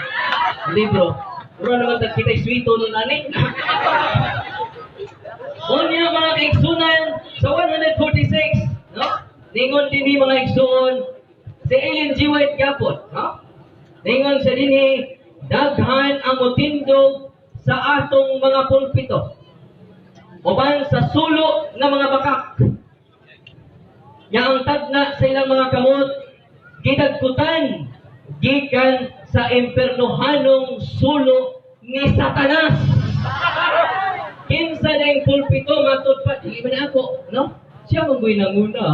libro. Mura naman tag kita'y swito nun ani. Unya, mga kaigsunan, sa 146, no? Ningon dinhi, mga igsuon, si Ellen G. White gapon, no? Ningon sa dinhi, daghan ang motindog sa atong mga pulpito uban sa sulo ng mga bakak nga ang tagna sa ilang mga kamot gidagkutan gikan sa impernohanong sulo ni Satanas. Kinsa na yung pulpito matod pa, dili man ako, no? Siya man go'y nanguna.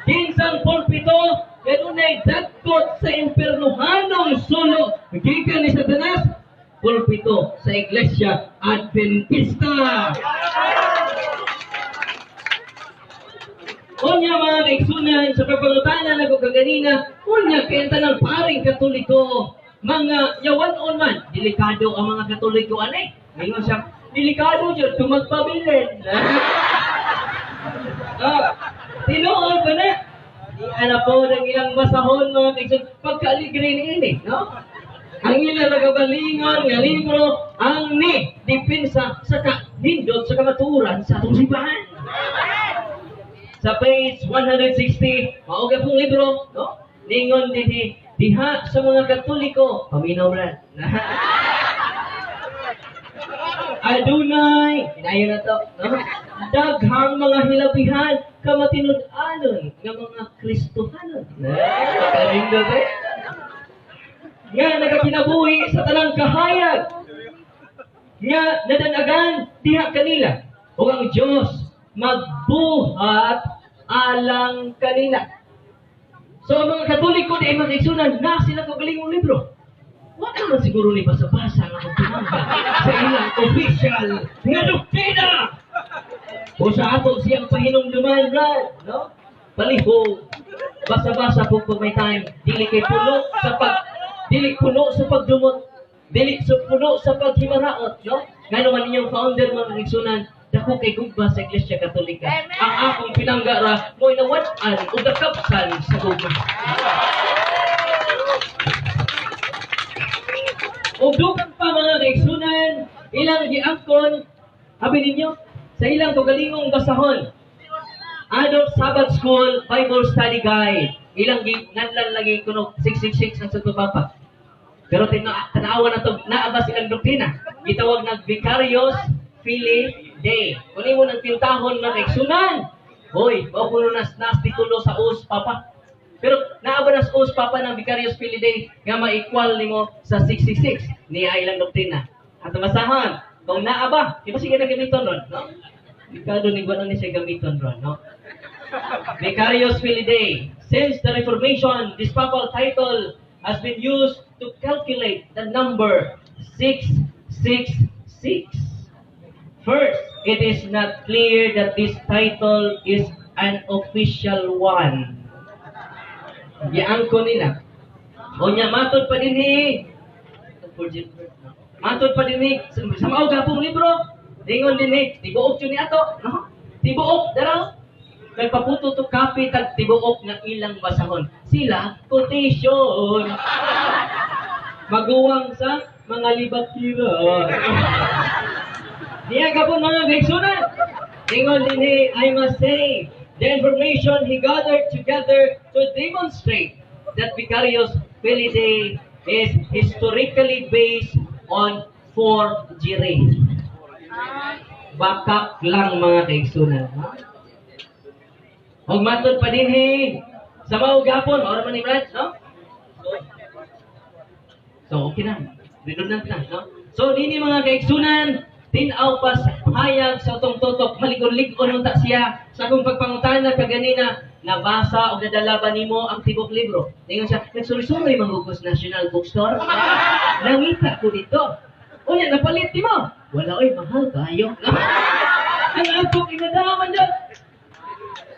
Kinsang pulpito kanunay dagkot sa impernohanong sulo gikan ni Satanas? Pulpito sa Iglesia Adventista. Unya, mga kaigsunan, sa pagpangutana na ko kaganina, unya kay ang tanang paring Katoliko, mga yawan-on man, delikado ang mga Katoliko anay. Ningon siya, delikado jud kung magpabilin. Tinuod ba na? Di ana po ng ilang basahon, mga kaigsunan, pagkaaligre ni ini, no? Ang ilang nagabalingon nga libro ang ni depensa sa kanindot sa kamatuoran sa atong simbahan. Sa page 160, mao pong libro, no? Ningon dinhi, diha sa mga Katoliko, paminaw ra. Adunay, inayon na to, no? Daghang mga hilabihan kamatinud-anon nga mga Kristohanon. Karingo eh. Nga nagakinabuhi sa tanang kahayag nga nadanagan diha kanila ug ang Dios magbuhat alang kanila. So ang mga Katoliko di ay mga kaigsunan na sila kagalingong libro. Wa naman siguro ni basa-basa nga magpinangga sa ilang official nga doktrina. O sa ato siyang pahinumduman, Brad, no? Palihog. Basa-basa po pag may time. Dili kay puno sa pag dili puno sa pagdumot, dili sa puno sa paghimaraot, no? Ngano man inyong founder, mga kaigsunan, dako kay gugma sa Iglesia Katolika. Ang akong pinangga ra mo'y nawad-an o nakapsan sa gugma. Ug dugang pa, mga kaigsunan, ilang giangkon, abi ninyo, sa ilang kaugalingong basahon. Adult Sabbath School Bible Study Guide. Ilang nganlan lagi kuno 666 ang Santo Papa. Pero tanawa na to, naa ba silang doktrina? Gitawag nag Vicarious Filii Dei. Kung imo nang pintahon, mga kaigsunan, hoy, mao kuno nas nas titulo sa us Papa. Pero naa ba nas us Papa ng Vicarious Filii Dei nga ma-equal nimo sa 666 niya ilang doktrina? At masahan, kung naa ba, di ba sige na gamiton ron, no? Delikado ni Guano ni siya gamiton ron, no? Vicarious Filii Dei. Since the Reformation, this papal title has been used to calculate the number 666. First, it is not clear that this title is an official one. Giangko nila. Unya matod pa dinhi. Matod pa dinhi sa mao gapong libro. Ingon dinhi, tibuok jud ni ato, no? Tibuok daraw. Nagpaputo to copy tag tibuok nga ilang basahon. Sila quotation. Maguwang sa mga libakira. Niya gapon, mga kaigsunan. Ingon dinhi, I must say, the information he gathered together to demonstrate that Vicarius Filii Dei is historically based on forgery. Bakak lang, mga kaigsunan. Og matod pa dinhi sa mao gapon, mao man ni Brad, no? So, okay na. Redundant na, no? So, dini, mga kaigsunan, tin-aw pas hayag sa utong tutok, maligon-ligon unta siya sa akong pagpangutana kaganina, nabasa o nadala ba nimo ang tibok libro? Ingon siya, nagsuroy-suroy mangugos National Bookstore. Nangita ko dito. Unya, napalit mo. Wala oy, mahal kayo. Ang akong inadaman dyan.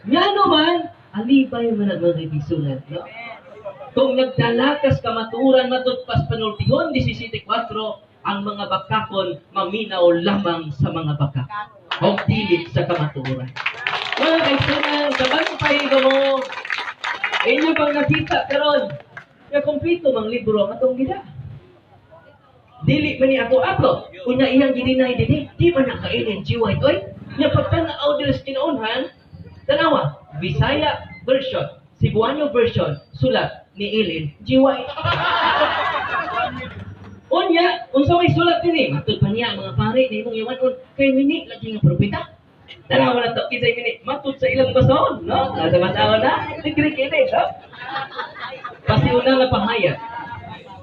Ngano man, alibay man ang mga kaigsunan, no? Kung nagdalakas kamatuoran matud pas panultihon 17.4, ang mga bakakon maminaw lamang sa mga bakak o dili sa kamatuoran. Mga kaigsunan, kabantay mo, inyo bang nakita karon nga kumpleto mang libro ang atong gida? Dili man ni ako ato. Unya iyang gidinay dinhi, di man na ka-Ellen G. White oy. Nya pagtan-aw diri sa kinaunhan, tanawa, Bisaya version, Cebuano version, sulat ni Ellen G. White. Unya, unsa may sulat dinhi? Matud pa niya ang mga pare na imong yawanon kay mini lagi nga propeta. Tanawa na to kinsay mini, matud sa ilang basahon, no? Nasa basahon na, degree kini, no? Pasiuna nga pahayag.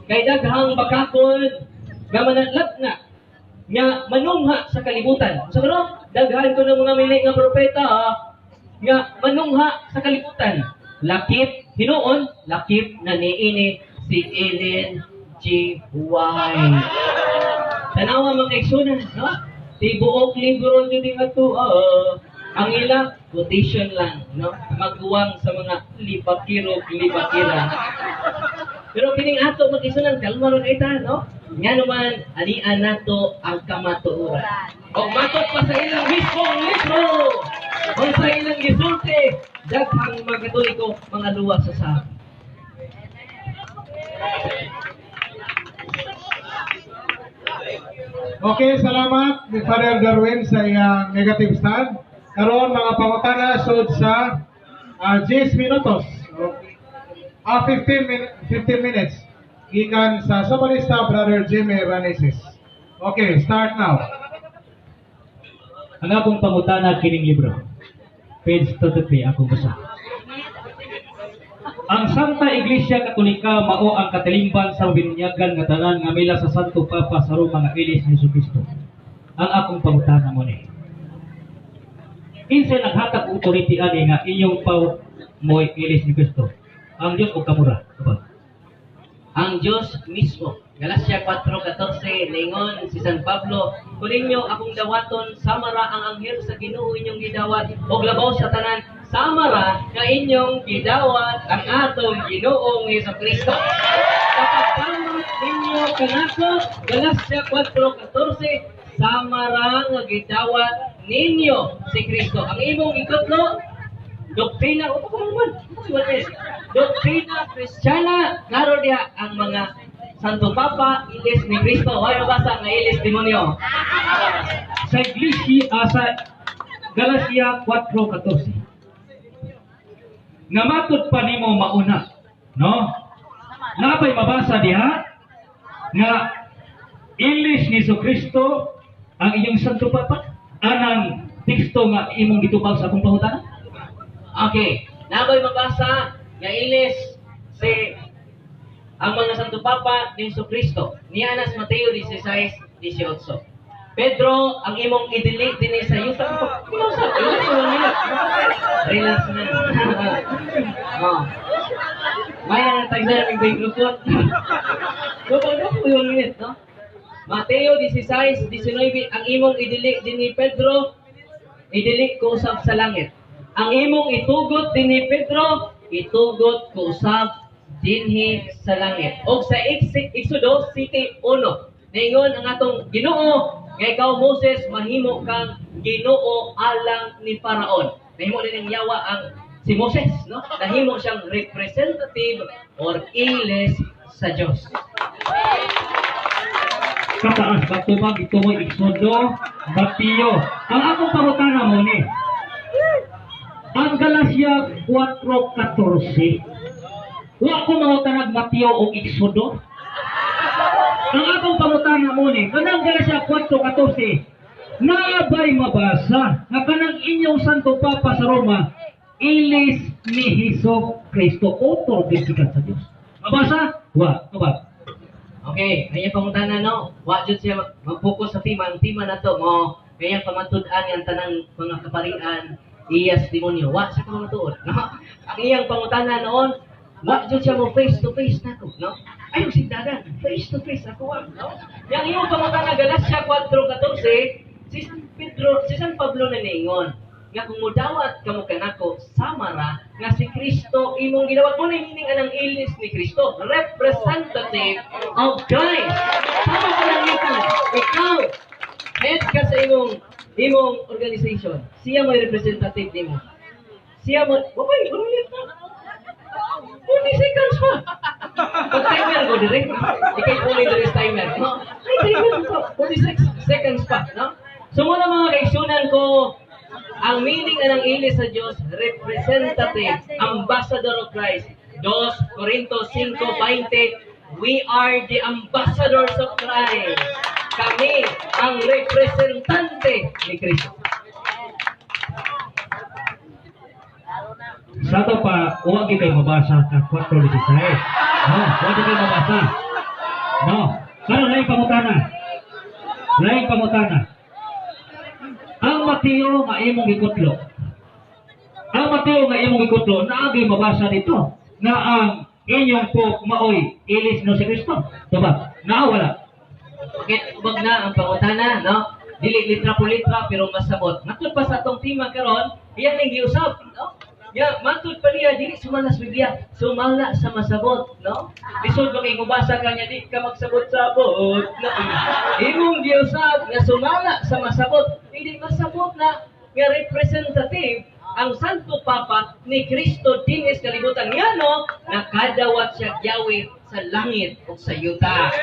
Kay daghang bakakon nga manatlat na nga manungha sa kalibutan. Sa ano? Daghan ko ng mga mili nga propeta nga manungha sa kalibutan. Lakip hinuon, lakip na niini si Ellen G. White. Tanawa, mga kaigsunan, no? Tibuok libro jud nga to. Ang ilang quotation lang, no? Magguwang sa mga libakirog libakira. Pero kining ato, mga kaigsunan, kalma ron ita, no? Nga naman, anian nato ang kamatuoran. Og matod pa sa ilang mismong libro, o sa ilang gisulti, daghang mga Katoliko, mga luwas sa sab. Okay, salamat ni Father Darwin sa iyang negative stand. Karon mga pangutana sud sa 10 minutos. Okay. 15 minutes. Gikan sa Somalista Brother Jimmy Raneses. Okay, start now. Ang akong pangutana kining libro. Page 33 akong basa. Ang Santa Iglesia Katolika mao ang katilimban sa binyagan nga tanan nga mila sa Santo Papa sa Roma nga ilis ni Jesucristo. Ang akong pangutana mo ni. Kinsa naghatag og authority ani nga inyong pau mo'y ilis ni Kristo? Ang Dios o kamura? Diba? Ang Diyos mismo. Galacia 4:14, ningon si San Pablo, "Kung ninyo akong dawaton, samara ang anghel sa Ginoo inyong gidawat, og labaw sa tanan, samara nga inyong gidawat ang atong Ginoong Hesus Kristo." Kapag ninyo kanako, Galacia 4:14, samara nga gidawat ninyo si Kristo. Ang imong ikutlo, doktrina, o ko man, Doktrina Kristiyana, klaro diha ang mga Santo Papa, ilis ni Kristo. Hoy, mabasa nga ilis demonyo. Sa Iglesia, sa Galacia 4:14. Nga matud pa nimo mauna, no? Napay mabasa diha nga ilis ni Kristo ang inyong Santo Papa anang teksto nga imong gitubag sa akong pangutana? Okay, nabay mabasa nga ilis si ang mga Santo Papa ni Kristo. Niya nas Mateo 16:18. Pedro, ang imong idili dinhi sa yuta. Ikaw sa, relax lang nila. Relax na. Oh. May na tagsa ng big lukot. So, pag ko yung minute, no? Mateo 16:19, ang imong idili dinhi, Pedro, idili ko usab sa langit. Ang imong itugot dinhi, Pedro, itugot ko usab dinhi sa langit. Og sa Exodo 7:1, niingon ang atong Ginoo nga ikaw, Moses, mahimo kang Ginoo alang ni Faraon. Nahimo din ang yawa ang si Moses, no? Nahimo siyang representative or ilis sa Dios. Kataas ba tubag ito mo Exodo, Mateo. Ang akong pangutana mo ni, ang Galacia 4:14. Wa ko mangutanag Mateo o Exodo. Ang akong pangutana mo ni, kanang Galacia 4:14, naabay mabasa nga kanang inyong Santo Papa sa Roma, ilis ni Hesus Kristo, author gikan sa Dios. Mabasa? Wa, mabasa. Okay, kaya pangutana, no. Wa jud siya mag-focus sa tema, ang tema na to mo kaya pamatud-an ang tanang mga kaparian iyas demonyo. Wa siya pamatuod, no? Ang iyang pangutana noon, wa jud siya mo face to face nako, no? Ayaw sindagan, face to face ako wa, no? Yang iyong pangutana Galacia 4:14, si San Pedro, si San Pablo na niingon nga kung mudawat kamo kanako samara nga si Kristo imong gidawat, mo na meaning anang ilis ni Kristo, representative of Christ. Sama ko lang ikaw, ikaw head ka sa imong organization, siya mo representative nimo, siya mo. Okay, 1 minute pa, 40 seconds pa. Pag timer ko dire, ikay only there is timer, no? Ay, timer ko 46 seconds pa, no? So muna, mga kaigsunan ko, ang meaning ng ilis sa Diyos, representative, ambassador of Christ. 2 Corinto 5:20, we are the ambassadors of Christ. Kami ang representante ni Kristo. Sa ato pa, huwag kay mabasa ka 4:16. No, huwag kay mabasa. No. Karon laing pangutana. Laing pangutana. Ang Mateo nga imong gikutlo. Ang Mateo nga imong gikutlo, naagay mabasa dito nga ang inyong pope maoy ilis no si Kristo. Diba? Naa wala? Okay, ubag na ang pangutana, no? Dili litra po litra pero masabot. Matud pa sa atong tema karon, iyan ning giusab, no? Ya, matud pa niya dili sumala sa Biblia, sumala sa masabot, no? Lisod ba kay mubasa ka niya, di ka magsabot-sabot, no? Imong giusab nga sumala sa masabot, hindi masabot na nga representative ang Santo Papa ni Kristo dinhi sa kalibutan, ngano nakadawat siya Yahweh sa langit ug sa yuta.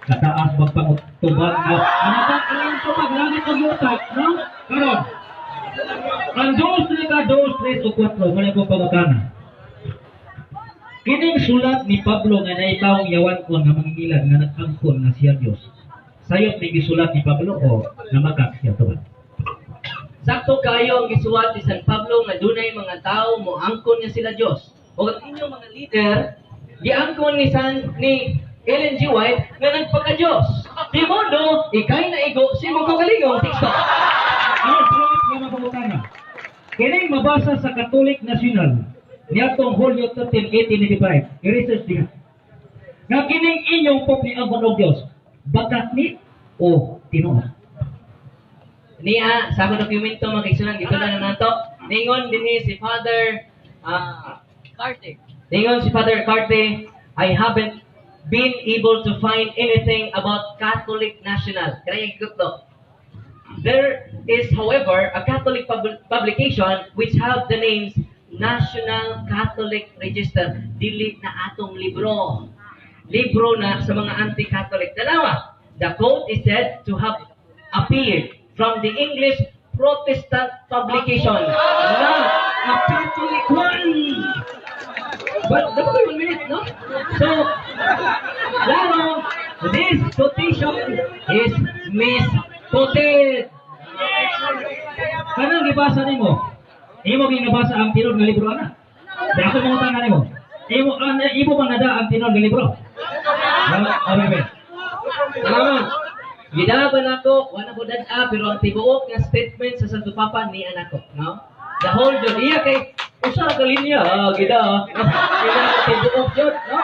Kataas magpangutubag, no? Ano ba ang tubag langit ug yuta, no? Karon, ang dos, lika, dos, tres, o kwatro, muna kong pangutana. Kining sulat ni Pablo nga naitawong yawan ko nga mangingilan nga nag-angkon nga siya Diyos. Sayop ni gisulat ni Pablo o namakak siya tubag? Sakto kayo ang gisuwat ni San Pablo nga dunay mga tao mo angkon nga sila Dios. O ang inyong mga leader giangkon ni San ni Ellen G. White nga nagpaka-Dios. Di modo ikay naigo sa imong kaugalingong teksto. Ano, salamat nga mga pangutana. Kining mabasa sa Catholic National niadtong Hulyo 13, 1895. I-research diha. Nga kining inyong pope ni angkon og Dios, bakat ni o tinuod? Niya sa akong dokumento, mga kaigsunan, gitunan na nato. Ningon dinhi si Father Carte. Ningon si Father Carte, "I haven't been able to find anything about Catholic National." Kaya yung. "There is, however, a Catholic publication which have the names National Catholic Register." Dili na atong libro. Libro na sa mga anti-Catholic. Dalawa, "The quote is said to have appeared from the English Protestant publication, not a Catholic one." But, dapat 1 minute, no? So, laro, "This quotation is misquoted." Kanang gibasa nimo? Imo ginabasa ang tinuod nga libro ana? Di ako mangutana nimo. Imo bang nada ang tinuod nga libro? No, okay. Salamat. Gidaban ako, wala ko dad-a, pero ang tibuok nga statement sa Santo Papa ni anak ko, no? The whole jud iya kay usa ka linya, gida. Gida tibuok jud, no?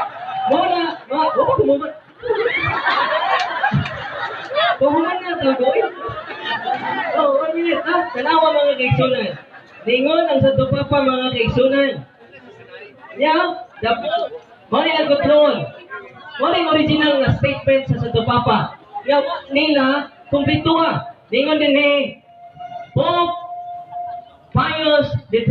Mo na, no, wa ko mo. Pahuman na to, goy. Oh, 1 minute, ah. Tanawa, mga kaigsunan. Ningon Ningon ang Santo Papa, mga kaigsunan. Yeah, the Pope, mao ni ang control. Mao ni original nga statement sa Santo Papa. Nga wa nila kumpletuha. Ningon din ni Pope Pius X.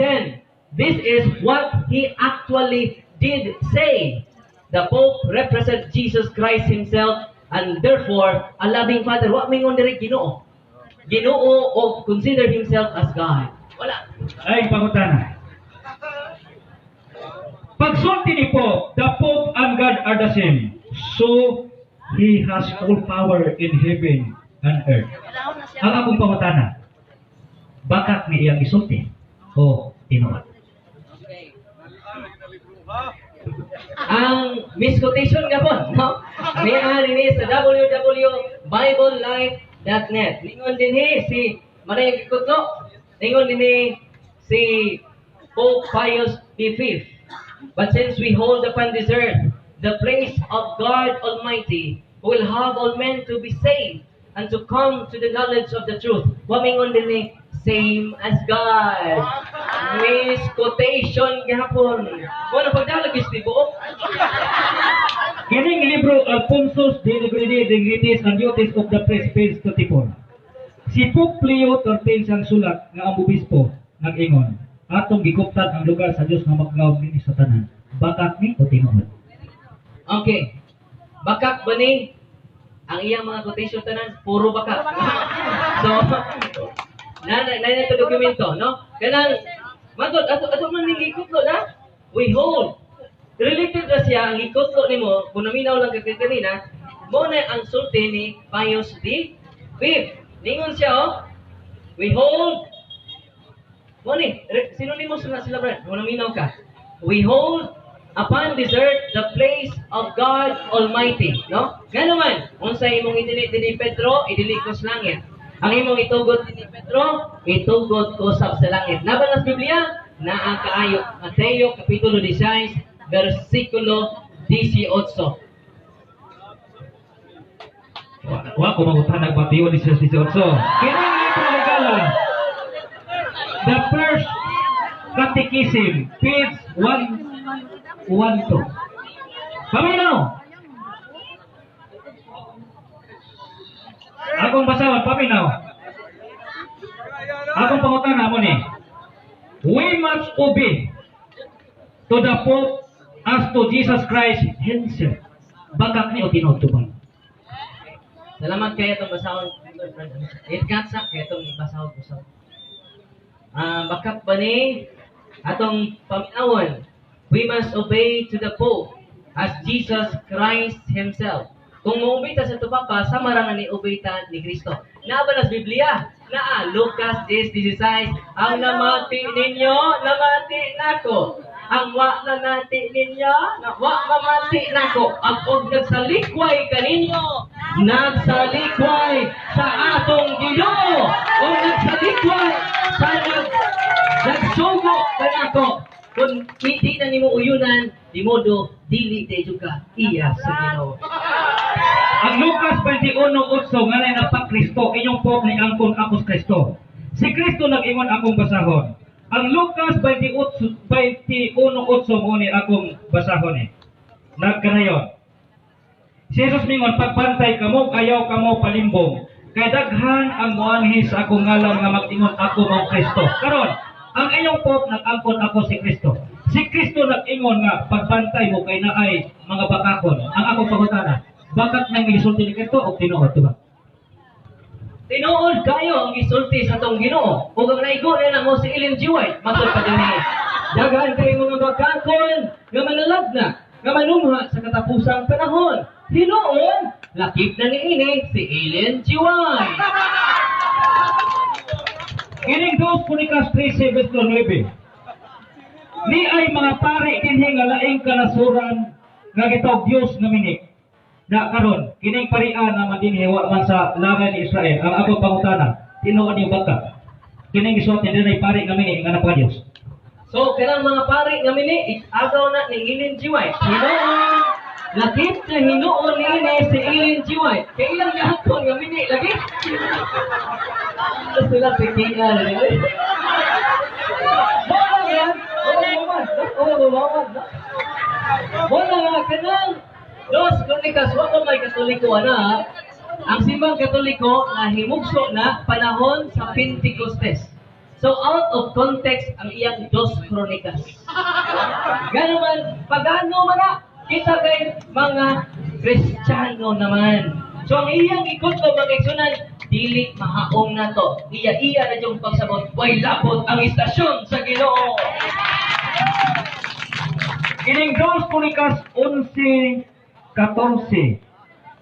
This is what he actually did say. The Pope represents Jesus Christ himself and therefore a loving Father. Wa mingon diri Ginoo. Ginoo o consider himself as God. Wala. Ay, pangutana. Pagsulti ni Pope, "The Pope and God are the same. So, he has all power in heaven and earth." Ang akong pangutana, bakak ni iyang isulti o tinuod? Okay. Ang misquotation gapon, no? Niya ni sa www.biblelife.net. Ningon din hi si Maria Gikutlo. Ningon din hi si Pope Pius V. "But since we hold upon this earth the place of God Almighty, who will have all men to be saved and to come to the knowledge of the truth." Wa mingon din ni same as God. Misquotation gihapon. Wala pagdalag is tibuok. Kining libro Alphonsus de Liguori, Dignities and Duties of the Priest, page 24. Si Pope Leo XIII ang sulat nga ang obispo nag-ingon, atong gikuptan ang lugar sa Dios nga maglawom nini sa tanan. Bakak ni o tinuod? Okay. Bakak ba ni? Ang iyang mga quotation tanan, puro bakak. So, na na na ito dokumento, no? Kanang magod ato ato man ning gikutlo na. We hold. Related ra siya ang gikutlo nimo kung naminaw lang ka kanina, mo na ang sulti ni Pius the Fifth. Ningon siya, oh. We hold mo ni, synonymous na sila, brad. Kung naminaw ka. We hold upon this earth the place of God Almighty, no? Ngano man, unsa imong idili dinhi, Pedro, idili ko sa langit. Ang imong itugot dinhi, Pedro, itugot ko sa langit. Naa ba sa Biblia? Naa kaayo. Mateo kapitulo 16, versikulo 18. Wa ko mangutan nag Mateo 18. Kining libro higala, The First Catechism, page 112. Paminaw! Akong basahon, paminaw. Akong pangutana mo ni. We must obey to the Pope as to Jesus Christ himself. Bakak ni o tinuod, tubag? Salamat kayo itong basahon. It katsa kayo itong basahon usab. Ah, bakak ba ni atong paminawon? We must obey to the Pope as Jesus Christ himself. Kung mo-obey ta sa Papa, sama ra nga ni obey ta ni Kristo. Naa ba nas Biblia? Naa, Lucas 10:16, "Ang namati ninyo, namati nako. Ang wa nanati ninyo, na wa mamati nako. Ag og nagsalikway kaninyo, nagsalikway sa atong Ginoo. O nagsalikway sa nagsugo kanako." Kung hindi na nimo uyunan, di modo dili dayon ka iya sa Ginoo. Ang Lucas 21:8 nga na pa Kristo, inyong Pope ni angkon ako Kristo. Si Kristo nag-ingon, akong basahon. Ang Lucas 28 21:8 mo ni akong basahon eh. Nagkanayon. Si Jesus mingon, "Pagbantay kamo, ayaw kamo palimbong. Kay daghan ang moanhi sa akong ngalan nga mag-ingon, 'Ako mao Kristo.'" Karon, ang inyong Pope nag-angkon ako si Kristo. Si Kristo nag-ingon nga pagbantay mo kay naay mga bakakon. Ang akong pangutana, bakak nang gisulti ni Kristo o tinuod, diba? Tinuod kayo ang gisulti sa atong Ginoo. Ug ang naigo na namo si Ellen G. White, matod pa dinhi. "Daghan kay mga bakakon nga manalagna, nga manumha sa katapusang panahon." Hinuon, lakip na niini si Ellen G. White. Kining 2 Kronicas 13 verse 9. Ni ay mga pari dinhi nga laing kanasuran nga gitawag Dios nga mini. Na karon kining parian nga dinhi wa man sa langay ni Israel. Ang ako pangutana, tinuod ni baka? Kining gisuot ni dinhi pari nga mini nga napa Dios. So, kanang mga pari nga mini, agaw na ni Ellen G. White. Hinuon, lakip na hinuon niini si Ellen G. White. Kay ilang gahapon nga mini, lagi. Sila pikian. Oh, mawad na. Wala nga kanang Dos Kronikas, wa ko may Katoliko ana. Ang Simbang Katoliko na himugso na panahon sa Pentecostes. So out of context ang iyang Dos Kronikas. Gano man, pagano man na, kita kay mga Kristiyano naman. So ang iyang ikot ko, mga igsunan, dili mahaong nato. Iya-iya na yung pagsabot, way lapot ang istasyon sa Ginoo. Kining Dos Kronikas 11:14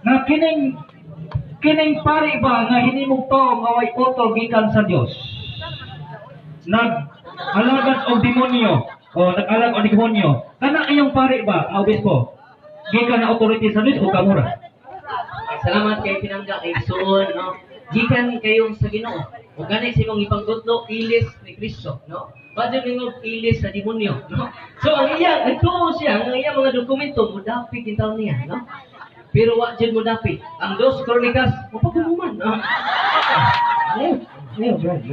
nga kining kining pari ba nga hinimong tao nga way utol gikan sa Dios, nag alagad og demonyo o nag-alag og demonyo, kana iyong pari ba nga obispo, gikan na authority sa Dios o kamura? Salamat kay pinangga kay Suon, no? Gikan kayo sa Ginoo. Ug gani sa imong ipangtudlo, ilis ni Kristo, no? Badyo ningo ilis sa demonyo, no? So ang iya, nagtuo siya ang iya mga dokumento mudapig intaw niya, no? Pero wa jud mudapig. Ang Dos Kronikas, mapagumuman, no? Ayaw, ayaw, Brad.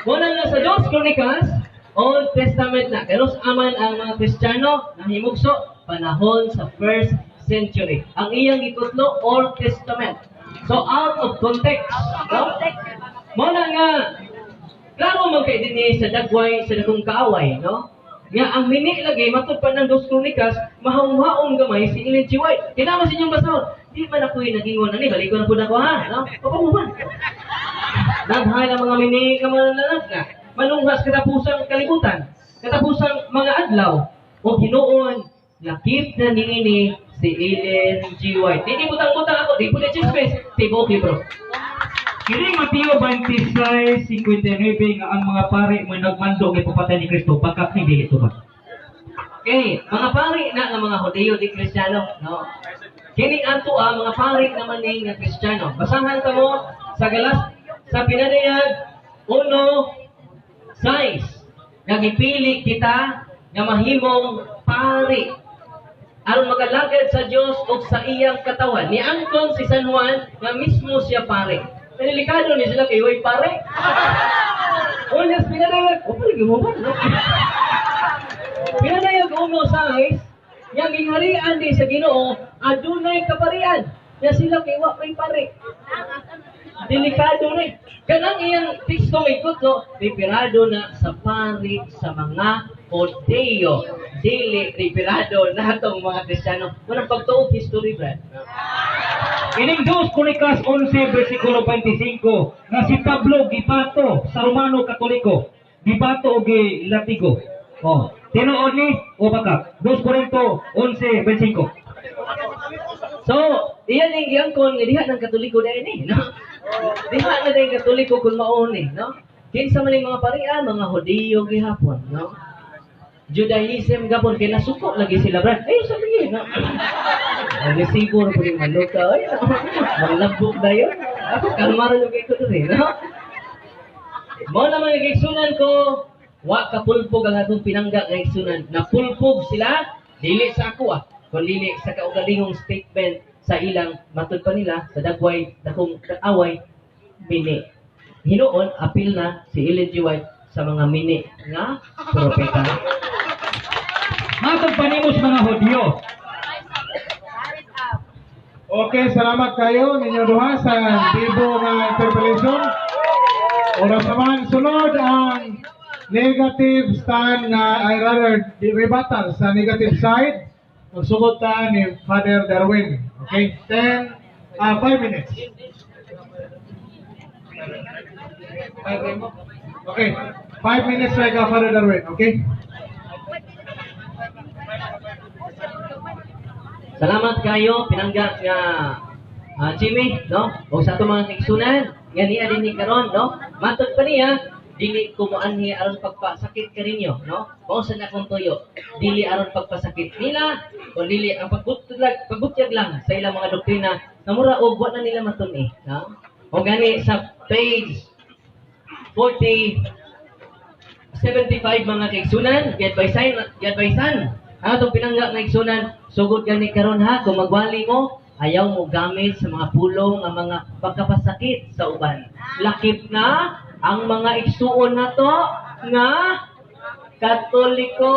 Muna nga sa Dos Kronikas, Old Testament na. Pero aman ang mga Kristiyano nahimugso panahon sa first century. Ang iyang gikutlo, Old Testament. So out of context, no? Muna nga klaro man kay dinhi sa dagway sa dakong kaaway, no? Nga ang mini lagi matud pa ng Dos Kronikas, mahaum-haom gamay si Ellen G. White. Kinama sa inyong basahon. Di man ako'y nagingon ani, balikon na pud ako ha, no? Papamuman. Daghan ang mga mini nga mga nanak na manunghas katapusang kalibutan, katapusang mga adlaw, o hinuon lakip na niini si Ellen G. White. Di butang-butang ako, di po na chismis, tibuok libro. Kining Mateo 26:59 nga ang mga pari mo nagmando nga ipapatay ni Kristo, bakak ni dili to ba? Okay, mga pari na nga mga Hudiyo, di Kristiyano, no? Kini ato ah, mga pari naman ni nga Kristiyano. Basahan ta mo sa Galas sa Pinadayag 1:6 nga gipili kita nga mahimong pari aron magalagad sa Dios ug sa iyang katawan. Niangkon si San Juan nga mismo siya pari. Delikado ni sila kay way pare. Unyas Pinadayag, o pala mo ba? No? Pinadayag 1:6, yang gingharian di sa Ginoo, adunay kaparian. Ya sila kay wa may pare. Delikado ni. Kanang iyang teksto may kutlo, referado na sa pari sa mga Hodeo. Dili referado natong mga Kristiyano. Walang pagtuog history, Brad. Kining Dos Kronikas 11 versikulo 25 nga si Pablo gibato sa Romano Katoliko, gibato og gilatigo. Oh, tinuod ni o baka? 2 Corinto 11:25. So, iyan yung giangkon nga diha ng Katoliko dahil ni, no? Diha na din Katoliko kung mao ni, no? Kinsa man yung mga parian, mga Hudiyo gihapon, no? Judaism gapon kay nasuko lagi sila, Brad. Ay, sabi no? Ang siguro po yung maluka, ay, manglabok na yun. Ako, kalma rin yung kay ko diri, no? Mo naman nagigsunan ko, wa ka pulpog ang atong pinangga nga igsunan. Napulpog sila, dili sa ako ah, kun dili sa kaugalingong statement sa ilang matud pa nila sa dagway dakong away mini. Hinuon apil na si Ellen G. White sa mga mini nga propeta. Matod pa nimo sa mga Hudyo. Okay, salamat kayo ninyo duha sa bibo nga interpellation. Oras naman, sunod ang negative stand nga ay rather di rebuttal sa negative side. Magsugod ta ni Father Darwin. Okay, 10, 5 minutes. Okay, 5 minutes like Father Darwin, okay? Salamat kayo pinangga nga Jimmy, no? O sa atong mga kaigsunan nga niya dinhi karon, no? Matod pa niya dili ko moanhi aron pagpasakit kaninyo, no? Mao sa akong tuyo, dili aron pagpasakit nila o dili ang pagbutyag lang sa ilang mga doktrina na mura og wa na nila matun-i, no? O gani sa page 40 75, mga kaigsunan, giadvisan ang atong pinangga nga igsunan, sugod gani karon ha, kung magwali mo, ayaw mo gamit sa mga pulong nga mga pagkapasakit sa uban. Lakip na ang mga igsuon nato nga Katoliko.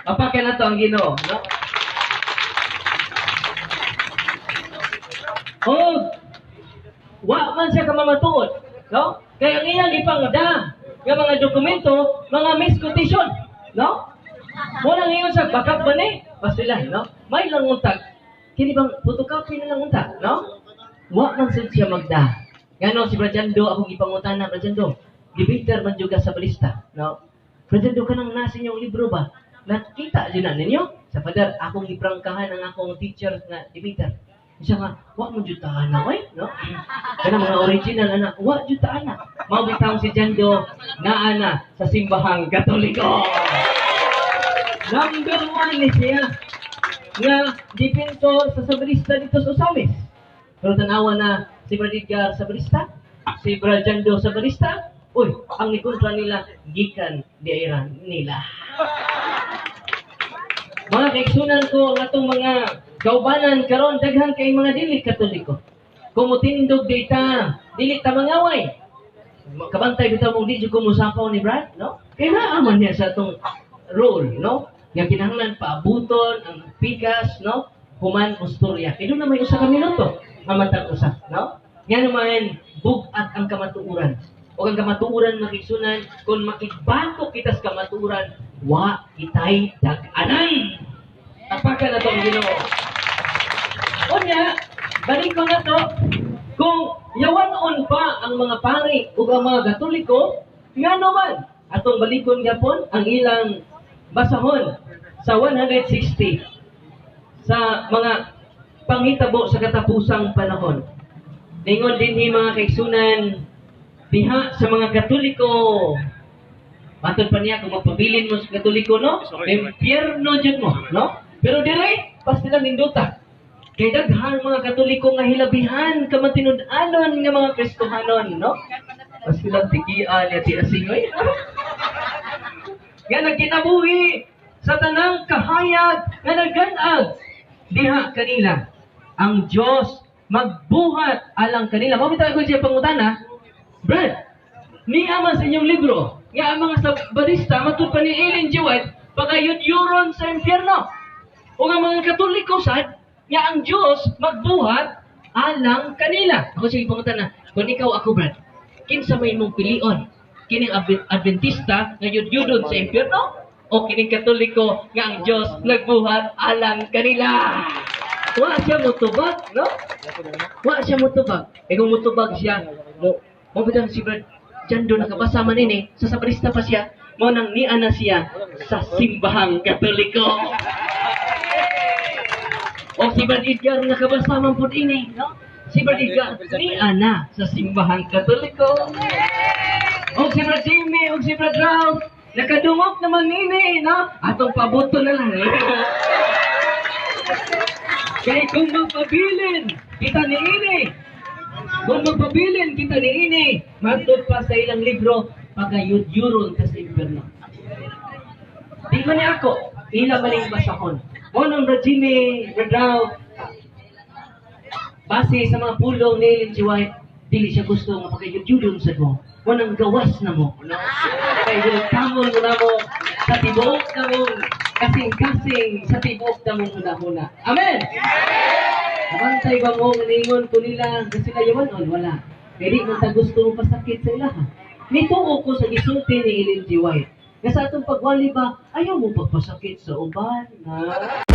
Apakan na to ang Ginoo, no? Og wa man siya kamamatuod, no? Kaya ang iyang ipangda nga mga dokumento, mga misquotation, no? Muna ngayon sa bakak ba ni? Pasila, no? May lang untag. Kini bang photocopy na lang untag, no? Wa man sad siya magda. Ngano si Brajando akong ipangutana, Brajando, debater man jud ka sa balista, no? Brajando, kanang nasa inyong libro ba? Nakita jud na ninyo? Sa father, akong giprangkahan ang akong teacher nga debater. Siya nga, wa mo jud ta ana oy, no? Kana mga original ana, wa jud ta ana. Mao bitawng si Jando naa na sa simbahang Katoliko. Number 1 ni siya nga dipinto sa Sabrista dito sa Ozamiz. Pero tanawa na si Brad Edgar Sabrista, si Brad Jando Sabrista, uy, ang ikontra nila gikan di Iran nila. Mga kaigsunan ko ang atong mga kaubanan karon daghan kay mga dili Katoliko. Kung mutindog di ta, dili ta mangaway. Kabantay bitaw mong di jud ko mosapaw ni Brad, no? Kay naa man niya sa atong role, no? Nga kinahanglan paabuton ang pikas, no? Human ustorya. Kay doon na may usa ka minuto nga matag usa, no? Nga naman bug-at ang kamatuoran. O ang kamatuoran makigsunan, kung makigbato kita sa kamatuoran, wa kitay dag-anan. Tapakan na to ang Ginoo. Unya, balik ko na to, kung yawan-on pa ang mga pari ug ang mga Katoliko, nga naman, atong balikon gyapon ang ilang basahon sa 160 sa mga panghitabo sa katapusang panahon. Ningon dinhi mga kaigsunan, diha sa mga Katoliko, matod pa niya kung magpabilin mo sa Katoliko, no? Impyerno jud mo, no? Pero dire, basta lang nindota. Kay daghan mga Katoliko nga hilabihan kamatinud-anon nga mga Kristohanon, no? Basta lang tigian ya ti asingoy. Nga nagkinabuhi sa tanang kahayag nga naggan-ag diha kanila. Ang Dios magbuhat alang kanila. Mao bitaw ko siya pangutana, Brad, niya man sa inyong libro nga ang mga Sabarista matud pa ni Ellen G. White pagayud-yuron sa impyerno. O nga mga Katoliko sad nga ang Dios magbuhat alang kanila. Ako sige pangutana, kung ikaw ako Brad, kinsa may imong pilion? Kining Adventista nga yudyudon sa impyerno o kining Katoliko nga ang Dios nagbuhat alang kanila? Wa siya motubag, no? Wa siya motubag. E kung motubag siya, mo mo bitang si Brad Jando nakabasa man ini, sa Sabarista pa siya, mo nang niana na siya sa simbahang Katoliko. O si Brad Edgar nakabasa man pud ini, no? Si Brad Edgar niana sa simbahang Katoliko. O si Brad Jimmy, o si Brad Ralph, nakadungog naman nini, no? Atong pabuto na lang. Kay kung magpabilin kita ni ini, kung magpabilin kita ni ini, matod pa sa ilang libro, pagayud-yuron ka sa impyerno. Di man ni ako, ila maning basahon. Mo nang Brad Jimmy, Brad Ralph, base sa mga pulong ni Ellen G. White, dili siya gusto nga pagayud-yuron sa mo. Mo nang gawas na mo, no? Kay welcome mo na mo sa tibuok na mo, kasing-kasing sa tibuok na mong hunahuna. Amen! Kabantay ba mo, maningon ko nila na sila yawanon? Wala. Kaya di man ta gusto mo pasakit sa ilaha. Nituo ko sa gisulti ni Ellen G. White. Nga sa atong pagwali ba, ayaw mo pagpasakit sa uban. Ha?